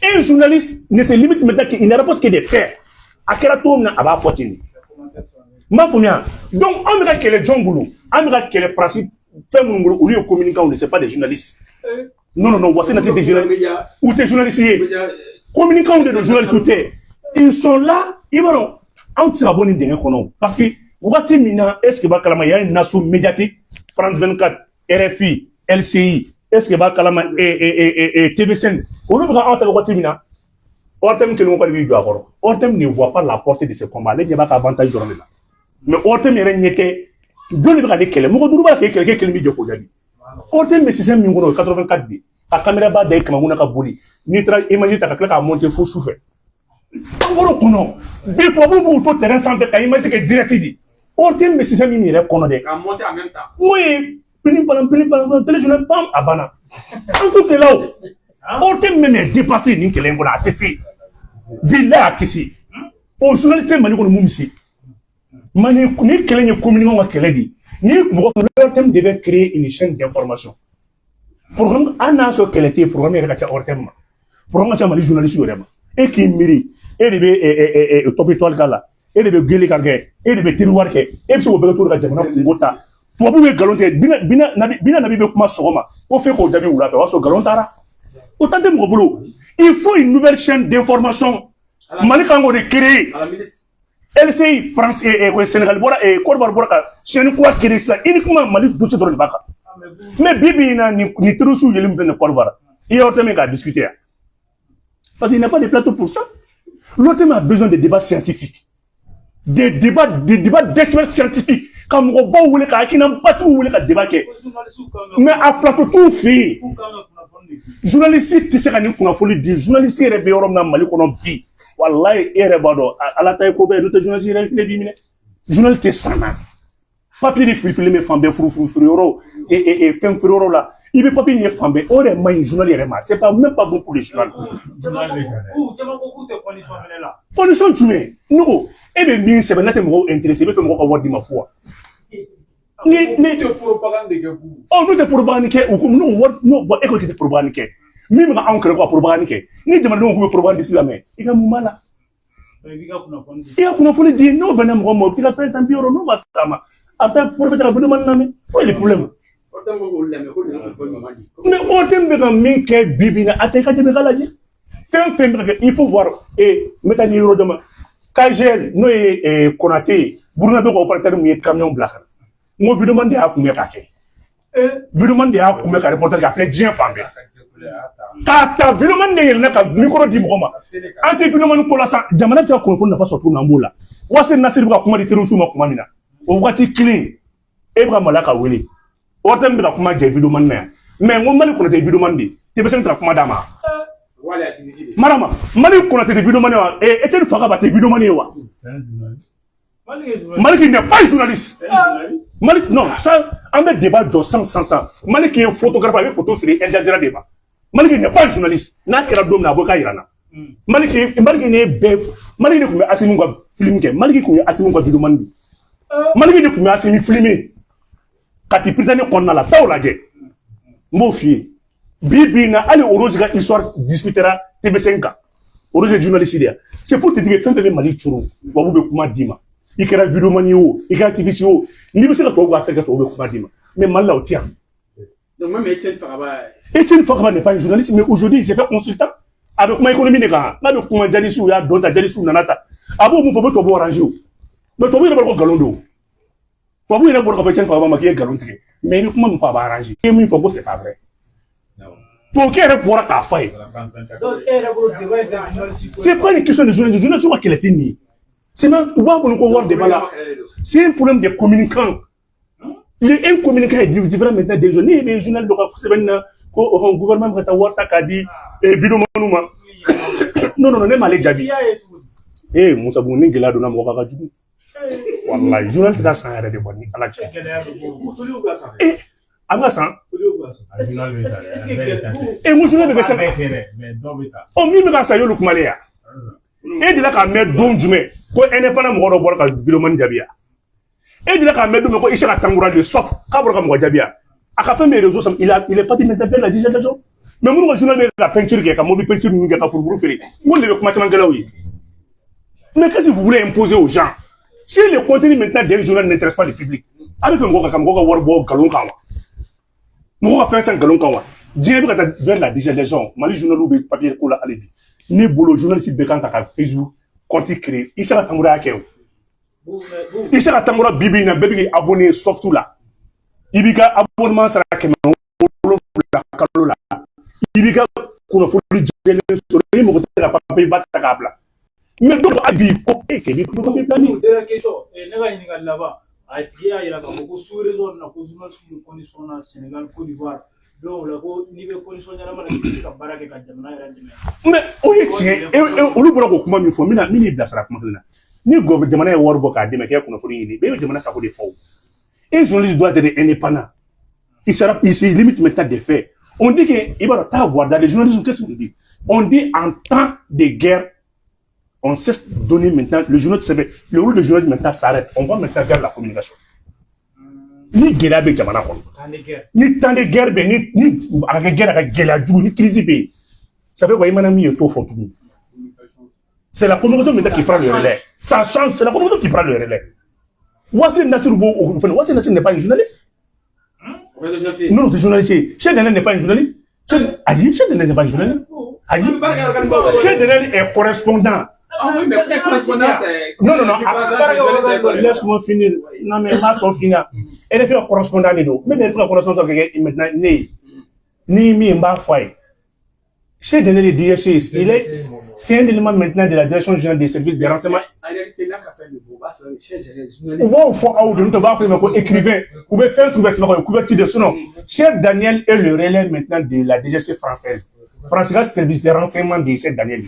Un journaliste ne se limite maintenant qu'il ne rapporte que des faits. A kɛra cogo min na, a b'a fɔ ten de. N b'a faamuya. Donc anw bɛ ka kɛlɛ jɔn bolo? An bɛ ka kɛlɛ Faransi fɛn minnu bolo, olu ye communicants de, c'est pas des journalistes. Non, non, non, Wassi Nassi tɛ journaliste u tɛ journaliste ye. Communicants de don, journaliste tɛ. Ils sont là. I b'a dɔn, anw tɛ se ka bɔ nin dingɛ kɔnɔ, parce que wagati min na, est ce que b'a kalama, il y a une nation médiatique, France 24, RFI, LCI, est ce que b'a kalama, TV5, olu bɛ ka anw ta wagati min na, ORTM kelen ko de b'i jɔ a kɔrɔ. ORTM ne voit pas la portée de ce combat. Ale ɲɛ b'a ka avantage dɔrɔn de la. Mais ORTM yɛrɛ ɲɛ tɛ jɔn de bɛ k'ale kɛlɛ. Mɔgɔ duuru b'a k'e kɛlɛ, k'e kelen b'i jɔ k'o jaabi. ORTM bɛ système min kɔnɔ, o ye 84 de ka caméra b'a da i kamakun na ka boli, n'i taara image ta ka tila k'a monter fo su fɛ. An bɔr'o kɔnɔ bi, tubabuw b'u to terrain sanfɛ ka image kɛ direct de. ORTM bɛ système min yɛrɛ kɔnɔ dɛ. Ka monter en même temps. Mun ye pini palan pini palan, téléjournal pam, a banna. An t'o kɛlɛ o. ORTM même est dépassé nin kɛlɛ in kɔnɔ, a tɛ se. Bilayi, a tɛ se. O journaliste Mali kɔnɔ, mun bɛ se? Mali ni kɛlɛ ye communicant ka kɛlɛ de ye. Ni mɔgɔ, l'ORTM devait créer une chaîne d'information. Programme an n'a sɔrɔ kɛlɛ tɛ yen, programme yɛrɛ ka ca ORTM ma, programme ka ca Mali journaliste yɛrɛ ma. E k'i miiri, e de bɛ Top Étoile k'a la, e de bɛ gele kan kɛ, e de bɛ terroir kɛ, e bɛ se k'o bɛɛ kɛ cogo di ka jamana kungo ta? Tubabu bɛ nkalon tigɛ, bina nabi bina nabi bɛ kuma sɔgɔma ko f'e k'o jaabi wula fɛ, o y'a sɔrɔ nkalon taara. O temps tɛ mɔgɔ bolo. Il faut une nouvelle chaîne d'information. Mali kan k'o de créer. À la minute. LCI, France, Sénégal bɔra, Côte d'Ivoire bɔra ka chaîne kura créer sisan, uniquement Mali dossier dɔrɔn de b'a kan. Mais bi bi in na, nin terroristes yeli min filɛ nin Côte d'Ivoire, i ye ORTM k'a discuter yan, parce qu'il n'y a pas de plateau pour ça. L'ORTM a besoin de débats scientifiques, des débats d'experts scientifiques, ka mɔgɔbaw wele, ka hakilinabatigiw wele ka débat kɛ. Mais a plateau t'u fɛ yen. Journaliste tɛ se ka nin kunnafoni di. Journaliste yɛrɛ bɛ yɔrɔ min na Mali kɔnɔ bi, walayi, e yɛrɛ b'a dɔn, Ala ta ye ko bɛɛ ye. N'o tɛ, journaliste yɛrɛ tile b'i minɛ. Journaliste tɛ san na. Papier de filifili bɛ fan bɛɛ, furufuru feere yɔrɔ, fɛn feere yɔrɔ la, i bɛ papier ye fan bɛɛ. O yɛrɛ man ɲi journal yɛrɛ ma, c'est pas même pas bon pour le journal. Caman ko k'u tɛ condition fɛnɛ la. Condition jumɛn? Ne ko e bɛ min sɛbɛn n'a tɛ mɔgɔw intéressé, i bɛ fɛ mɔgɔw ka wari d'i ma fu wa? Ni tɛ propagande kɛ k'u. Ɔ, n'u tɛ propagande kɛ, u ko n'o wari n'o bɔn, e ko k'i tɛ propagande kɛ, min bɛ ka anw kɛlɛ ko ka propagande kɛ, ni jamanadenw k'u bɛ propagande lamɛn, i ka mun b'a la? I b'i ka kunnafoni di. I ka kunnafoni di, n'o bɛnna mɔgɔ ma, o t'i ka fɛn san 60, n'o ma s'a ma, a bɛ taa forfait ka vidéo lamɛn. O ye le problème. ORTM ko k'olu lamɛn ko nin ye kunnafoni ɲuman di. Mais ORTM bɛ ka min kɛ bi bi in na, a tɛ i ka dɛmɛ k'a lajɛ. Fɛn fɛn bɛ ka kɛ, il faut voir. E n bɛ taa ni yɔrɔ dɔ ma, KGL, n'o ye Konate ye, Burukina bɛ ka opérateur mun ye camion bila ka na, n ko vidéoman de y'a kunbɛn k'a kɛ. Vidéoman de y'a kunbɛn ka reportage kɛ. A filɛ diɲɛ fan bɛɛ k'a ta. Vidéoman de yɛlɛnna ka micro di mɔgɔ ma. An tɛ vidéoman ko la sa. Jamana bɛ se ka kunnafoni nafa sɔrɔ cogo min na, an b'o la. Waati Nasiri bɛ ka kuma di terroristes ma tuma min na, o waati kelen e bɛ ka maloya ka wele. ORTM bɛ ka kuma jɛ vidéoman na yan, mais n ko Mali kɔnɔ tɛ vidéoman de ye, TV5 tɛ ka kuma d'a ma. Wale a Tunisie de. Marama, Mali kɔnɔ tɛ vidéoman ye wa? Etienne Fakaba tɛ vidéoman ye wa? Malik n'est pas journaliste. Malik, non, ça, an bɛ débat jɔ san san san. Malik ye photographe, a bɛ photo feere Al Jazeera de ma. Malik n'est pas journaliste. N'a kɛra don min na, a bɔ k'a yira n na. Malik, Malik ne bɛɛ, Malik de tun bɛ Asimi ka film kɛ. Malik tun ye Asimi ka vidéoman de ye. Malik de tun bɛ Asimi filmer. Kati Prytanée kɔnɔna la, taa o lajɛ, n b'o f'i ye. Bi bi in na, hali Rose ka histoire discutera TV5 kan. Rose ye journaliste de ye. C'est pour te dire que fɛn fɛn bɛ Mali coro, tubabu bɛ kuma d'i ma. I kɛra vidéoman ye o, i kɛra TVC o, n'i bɛ se ka tubabu ka affaire kɛ, tubabu bɛ kuma d'i ma. Mais Mali la, o ti yan. Donc même Etienne Fakaba. Etienne Fakaba n'est pas un journaliste, mais aujourd'hui il s'est fait consultant. A bɛ kuma économie de kan. N'a bɛ kuma jalisiw y'a dɔn ta, jalisiw nana ta. A b'o mun fɔ, o bɛ tubabu arranger o. Mais tubabu yɛrɛ b'a dɔn ko nkalon don. Tubabu yɛrɛ bɔra k'a fɔ Etienne Fakaba ma k'i ye nkalon tigɛ. Mais i bɛ kuma min fɔ, a b'a arranger. I ye min fɔ ko c'est pas vrai. Tubabukɛ yɛrɛ bɔra k'a fɔ a ye. Donc e yɛrɛ bolo, débat in tɛ journaliste ko ye? C'est pas une question de journaliste. Journaliste ka kɛlɛ tɛ nin ye. C'est même u b'a bolo ko wari de b'a la. C'est un problème de communicant. Un communicant est différent maintenant des journalistes. Ne ye journal dɔ ka sɛbɛnni na ko ɔhɔn, gouvernement bɛ ka taa wari ta k'a di vidéoman ma. Non, non, non, ne m'ale I jaabi. y'a ye cogo di? Eh, Musa Bugu, ni gɛlɛya donna mɔgɔ kan, ka jugu. Wallahi, journal tɛ taa san yɛrɛ de kɔ ni Ala cɛ. Gɛlɛya bɛ bɔ. Eh, a bɛ ka san. Est-ce que gɛlɛya Eh, n ko journal bɛ kɛ san. Ɔ, min bɛ ka san, y'olu kumalen ya. E delila k'a mɛn don jumɛn ko indépendant mɔgɔ dɔ bɔra ka vidéoman jaabi ya? E delila k'a mɛn don min ko Issaka Tamboura de sof k'a bɔra ka mɔgɔ jaabi ya? A ka fɛn bɛ réseau sanfɛ, il est parti maintenant vers la digitalisation. Mais minnu ka journal bɛ ka peinture kɛ, ka mobili peinture ninnu kɛ, ka furufuru feere, n ko de bɛ kuma caman kɛlaw ye. Mais qu'est-ce que vous voulez imposer aux gens? Si le contenu maintenant d'un journal n'intéresse pas le public, a bɛ fɛ mɔgɔ ka mɔgɔ ka wari bɔ nkalon kan wa? Mɔgɔ ka fɛn san nkalon kan wa? Diɲɛ bɛ ka taa vers la digitalisation. Mali journal bɛ papier ko la hali bi. Ne bolo, journaliste bɛɛ kan ka Facebook compte créer. Issaka Tamboura y'a kɛ o. Issaka Tamboura, bi bi in na, bɛɛ bɛ k'i abonné soft la. I b'i ka abonnement sara 700 kalo la. I b'i ka kunnafoni jɛlen sɔrɔ. I mago tɛ ka papier ba ta k'a bila. Mais dɔw hali bi ko e cɛ, i bɛ papier bila min? Dernière question, ne ka ɲininkali laban, a tigi y'a yira k'a fɔ ko sous région na, ko journaliste bɛ condition na Sénégal, Côte d'Ivoire, donc o la ko n'i bɛ condition ɲɛnama na, k'i bɛ se ka baara kɛ ka jamana yɛrɛ dɛmɛ. Mais o ye tiɲɛ ye. Olu bɔra k'o kuma min fɔ, n bɛna min bilasira kuma kelen na. Ni gɔbɛ jamana ye wari bɔ k'a dɛmɛ k'e kunnafoni ɲini, bɛɛ bɛ jamana sago de fɔ o. Un journaliste doit être indépendant. Il se limite maintenant des faits. On dit que il va taa voir dans les journalistes, qu'est-ce qu'on dit? On dit, en temps de guerre, on cesse de donner maintenant, le journaliste, le rôle de journaliste maintenant s'arrête. On va maintenant vers la communication. Ni gɛlɛya bɛ jamana kɔnɔ, Temps de guerre. ni temps de guerre bɛ, ni a ka kɛ guerre, a ka gɛlɛya jugu, ni crise bɛ yen, ça fait quoi? I mana min ye, t'o fɔ tuguni. C'est la communication maintenant qui prend le relais. Ça change, c'est la communication qui prend le relais. Wassim Nassir b'o o fɛnɛ. Wassim Nassir n'est pas un journaliste. Non, non, t'es journaliste. Cheikh Daniel n'est pas un journaliste. Ayi, Cheikh Daniel n'est pas un journaliste. Ayi. Cheikh Daniel est correspondant. Ah oui, mais correspondant, c'est. Non, non, non. Ah, laisse-moi finir. Non, mais ma tɔ finir. RFI ka correspondant de don. Même RFI ka correspondant kɛ maintenant ne ye. Ni min b'a fɔ a ye. Cheikh Daniel est DSC. C'est un élément maintenant de la Direction générale des services de renseignement. En réalité, n'a ka fɛn bɛ bɔ, o b'a sɔrɔ Cheikh Daniel U journaliste. b'o fɔ aw de, n'o tɛ u b'a fɔ ma ko écrivain. U bɛ fɛn sugu bɛɛ sɛbɛn kɔ, couverture de. Sinon, Cheikh Daniel est le relais maintenant de la DGC française. France ka service de renseignement de Cheikh Daniel.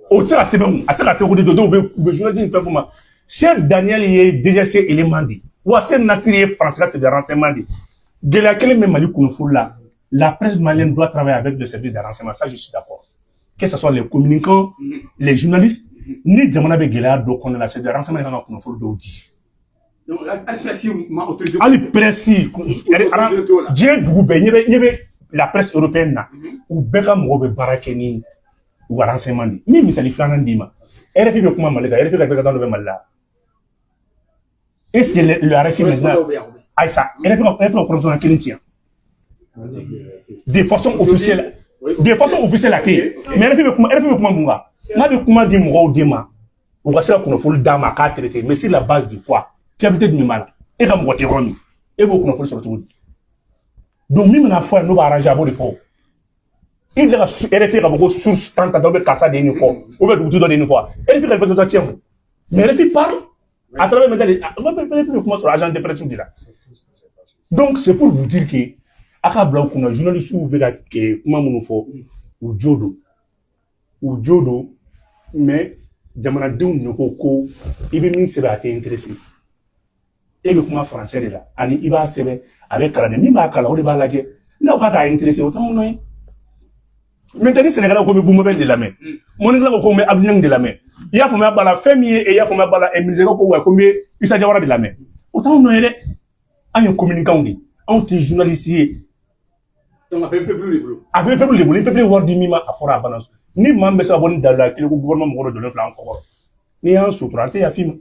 O tɛ se ka sɛbɛn o, a tɛ se ka sɛbɛn ko de dɔw bɛ u bɛ journaliste ni fɛn f'o ma. Cheikh Daniel ye DGC élément de ye. Wa Cheikh Nassir ye France ka service de renseignement de ye. Gɛlɛya kelen bɛ Mali kunnafoni la. La presse malienne doit travailler avec le service de renseignement, ça je suis d'accord. Que ce soit les communicants, les journalistes, ni jamana bɛ gɛlɛya dɔ kɔnɔna la, c'est de renseignement de kan ka kunnafoni dɔw di. Donc hali presse ma autorisé. Hali presse, diɲɛ dugu bɛɛ, ɲɛ bɛ la presse européenne na, u bɛɛ ka mɔgɔw bɛ baara kɛ ni u ka renseignement de ye. Min misali filanan d'i ma, RFI bɛ kuma Mali kan, RFI ka représentant dɔ bɛ Mali la. Est-ce que le RFI maintenant, Aïssa, RFI ka correspondant kelen ti yan de façon officielle, de façon officielle a tɛ yen. Mais RFI bɛ kuma mun kan? N'a bɛ kuma di mɔgɔw de ma, u ka se ka kunnafoni d'a ma a k'a traiter, mais sur la base de quoi? Fiabilité jumɛn b'a la? E ka mɔgɔ tɛ yɔrɔ min, e b'o kunnafoni sɔrɔ cogo di? Donc min bɛna fɔ a ye, n'o b'a arranger, a b'o de fɔ. I delila ka RFI k'a fɔ ko source tan tan bɛ karisa de ye nin fɔ, ou bien dugutigi dɔ de ye nin fɔ? RFI ka représentant tɛ yan o. Mais RFI parle à travers maintenant les RFI bɛ kuma sɔrɔ agent de presse de la. Donc c'est pour vous dire que a ka bila u kunna, journalistes bɛ ka kuma minnu fɔ, u jo don, u jo don. Mais jamanadenw de ko ko i bɛ min sɛbɛn, a tɛ intéressé. E bɛ kuma français de la, ani i b'a sɛbɛn, a bɛ kalan de, min b'a kalan, o de b'a lajɛ. N'aw k'a intéressé, o t'anw nɔ ye. Maintenant, ni Sénégalais ko bɛ Boumabel de lamɛn, Mɔnikɛla ko ko n bɛ Abdou de lamɛn, i y'a faamuya b'a la, fɛn min ye, i y'a faamuya b'a la, Nizɛrikaw ko wa ko n bɛ Issa Diawara de lamɛn, o t'anw nɔ ye dɛ. An ye communicants de ye, anw tɛ journaliste ye. Donc a bɛ peuple de bolo. A bɛ peuple de bolo. Ni peuple ye wari di min ma, a fɔra, a banna. Ni maa min bɛ se ka bɔ ni daluya kelen ko gouvernement mɔgɔ dɔ jɔlen filɛ an kɔkɔrɔ, n'i y'an sutura, an tɛ yafa i ma.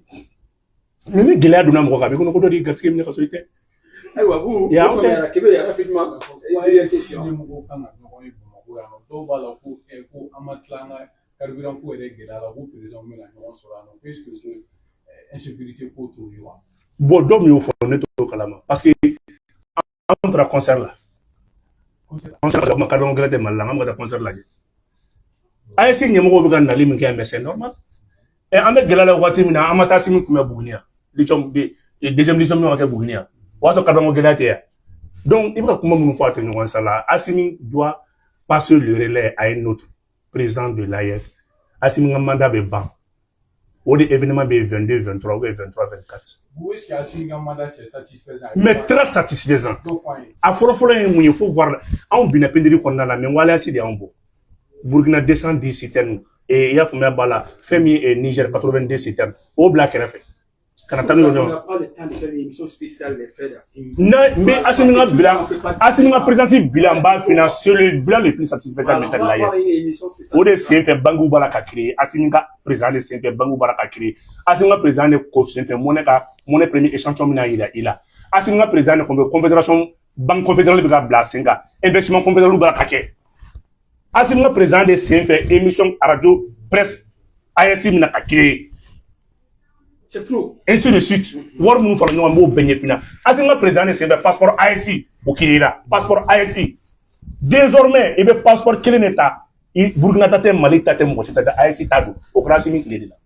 Mais ni gɛlɛya donna mɔgɔ kan, a b'i kɔnɔ ko dɔ de y'i garisɛgɛ minɛ ka sɔrɔ i tɛ. Ayiwa, bu Ya, o anw tɛ. faamuyara. Kebe, rapidement. Ɲɛmɔgɔw kan ka ɲɔgɔn ye Bamakɔ yan nɔ. Dɔw b'a la ko ko an ma tila an ka carburant ko yɛrɛ gɛlɛya la, ko président bɛna ɲɔgɔn sɔrɔ yan nɔ. Est ce que ko insécurité ko t'o ye wa? Bon, dɔ min y'o fɔ, ne t'o kalama, parce que anw taara concert la. Concert la, kuma carburant gɛlɛn tɛ Mali la, an bɛ ka taa concert lajɛ. AES ɲɛmɔgɔw bɛ ka nali min kɛ, mais c'est normal. Ɛ, an bɛ gɛlɛya la waati min na, an ma taa Asimi kunbɛn Buguni yan, lithium de deuxième lithium ka kɛ Buguni yan, o y'a sɔrɔ carburant gɛlɛya tɛ yan. Donc i bɛ ka kuma minnu fɔ, a tɛ ɲɔgɔn sa la. Asimi doit passer le relais à un autre président de l'AES. Asimi ka mandat bɛ ban, o de événement bɛ 22 23 ou bien 23 24. Où est-ce que Assimi ka mandat, c'est satisfaisant? Mais très satisfaisant. Dɔ fɔ an ye. A fɔlɔ-fɔlɔ ye mun ye? Faut voir, anw binna pénurie kɔnɔna la, mais alliance de y'anw bɔ. Burkina 210 citernes, et i y'a faamuya b'a la, fɛn min ye Niger 82 citernes, o bila kɛrɛfɛ ka na taa n'o ye ɲɔgɔn. On n'a pas le temps de faire une émission spéciale les faits d'Assimi. Na n bɛ Asimi ka bilan, Asimi ka présidence bilan, n b'a f'i ɲɛna, c'est le bilan le plus satisfaisant maintenant de l'AES. O de sen fɛ, banques b'a la ka créer. Asimi ka président de sen fɛ, banques b'a la ka créer. Asimi ka président de ko sen fɛ, monnaie ka monnaie premier échantillon bɛna yira i la. Asimi ka président de kɔfɛ, confédération, banque confédérale bɛ ka bila sen kan, investissement confédéral b'a la ka kɛ. Asimi ka président de sen fɛ, émission radio presse AES bɛna ka créer. C'est trop. Ainsi de suite. Wari minnu fara ɲɔgɔn kan, n b'o bɛɛ ɲɛf'i ɲɛna. Asimi ka président de sen fɛ, passeport AES o créé la. Passeport AES, désormais i bɛ passeport kelen de ta i, Burukina ta tɛ, Mali ta tɛ, mɔgɔ si ta tɛ, AES ta don. O kɛra Asimi tile de la.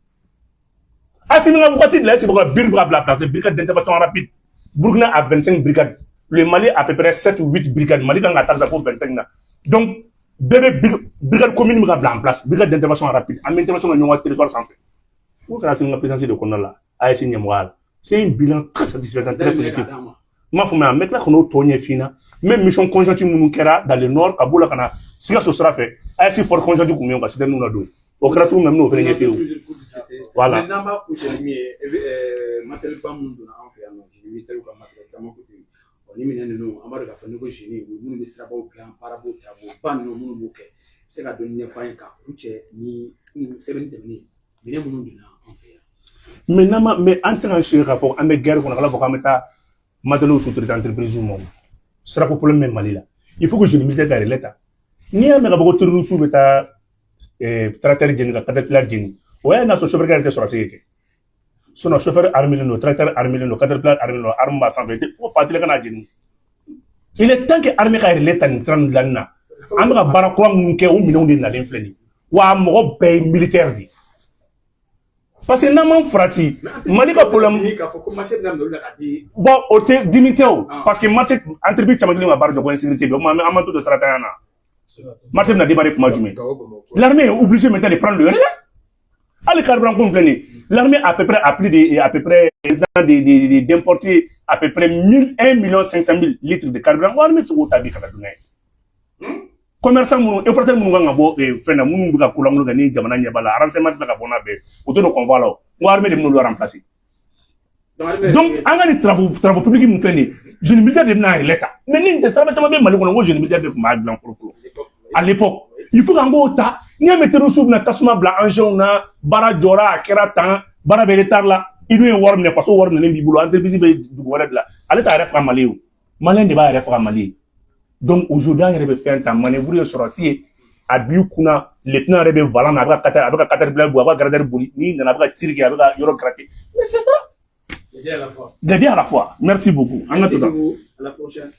Asimi ka wagati de la, est-ce que ka BIR bɛ ka bila place, brigade d'intervention rapide. Burukina a 25 brigades, le Mali à peu près 7 ou 8 brigades. Mali kan ka taa fo 25 na. Donc bɛɛ bɛ brigade commune bɛ ka bila en place, brigade d'intervention rapide, an bɛ intervention kɛ ɲɔgɔn ka territoire sanfɛ. O kɛra Asimi ka présidence de kɔnɔna la, AES ɲɛmɔgɔya la. C'est un bilan très satisfaisant, très positif. N m'a faamuya, n bɛ tila ka n'o tɔ ɲɛf'i ɲɛna. Même mission conjointe minnu kɛra dans le nord, ka b'o la ka na Sikaso sira fɛ, AES force conjointe tun bɛ yen ka citerne la don. O kɛra cogo min na, n bɛn'o fana ɲɛf'i ye. Voilà. N'an b'a kuncɛ ni min ye, matériel ba minnu donna an fɛ yan nɔ, génie militaire ka matériel caman ko ten. Ni minɛn ninnu, an b'a dɔn k'a fɔ n'i ko génie, minnu bɛ sirabaw dilan, baarabaw travaux ba ninnu minnu b'o kɛ, i bɛ se ka dɔɔni ɲɛfɔ an ye ka kuncɛ ni sɛbɛnni tɛmɛnen, minɛn minnu donna an fɛ yan. Mais n'an ma, mais an tɛ se k'an sigi k'a fɔ an bɛ guerre kɔnɔ, k'a fɔ k'an bɛ taa matériel sous-traiter entreprise ma. O sirako problème bɛ Mali la. Il faut que génie militaire ka relais ta. N'i y'a mɛn k'a fɔ ko terroriste bɛ taa tracteur jeni ka caterpillar jeni, o y'a n'a sɔrɔ chauffeur yɛrɛ tɛ sɔrɔsi kɛ. Sinon chauffeur armé don, tracteur armé don, caterpillar armé don, arme b'a sanfɛ, fo fatile ka n'a jeni. Il est temps que armée ka relais ta nin sira ninnu dilanni na. An bɛ ka baara kura minnu kɛ, o minɛnw de nalen filɛ nin ye. Wa mɔgɔ bɛɛ ye militaire de ye, parce que n'an m'an farati, Mali ka problème. Bon, o tɛ dimi tɛ o, parce que marché, entreprise caman kelen ka baara jɔ ko insécurité bɛ o, an m'an to don siratanya na. Marché bɛna démarrer kuma jumɛn? L'armée est obligée maintenant de prendre le relais. Hali carburant ko filɛ nin ye, l'armée à peu près a plus de à peu près de d'importer à peu près 1000 1 million 500 000 litres de carburant. Ko armée bɛ se k'o ta bi ka na don n'a ye. Commerçant minnu, importateur minnu kan ka bɔ fɛn na, minnu bɛ ka kolankolon kɛ ni jamana ɲɛ b'a la, renseignement tɛ ka bɔ n'a bɛɛ, o tɛ don convoi la. O n ko armée de bɛ n'olu remplacer. Donc an ka nin travaux publics min filɛ nin ye, génie militaire de bɛna relais ta. Mais ni nin tɛ, siraba caman bɛ Mali kɔnɔ ko génie militaire de tun b'a dilan fɔlɔ fɔlɔ à l'époque. Il faut k'an k'o ta. N'i y'a mɛn terroriste bɛna tasuma bila engin na, baara jɔra, a kɛra tan, baara bɛ retard la, i dun ye wari minɛ, faso wari minɛnen b'i bolo, entreprise bɛ dugu wɛrɛ de la, ale t'a yɛrɛ faga Mali ye. O malien de b'a yɛrɛ faga Mali ye. Donc aujourd'hui, an yɛrɛ bɛ fɛn ta, manœuvre ye sɔrɔsi ye, a b'i kunna, lieutenant yɛrɛ bɛ volant na, a bɛ ka a bɛ ka caterpillar boli, a bɛ ka grader boli, n'i nana a bɛ ka tir kɛ, a bɛ ka yɔrɔ gratter. Mais c'est ça. Les deux à la fois. Les deux à la fois. Merci beaucoup. An ka Merci to tan. beaucoup. À la prochaine.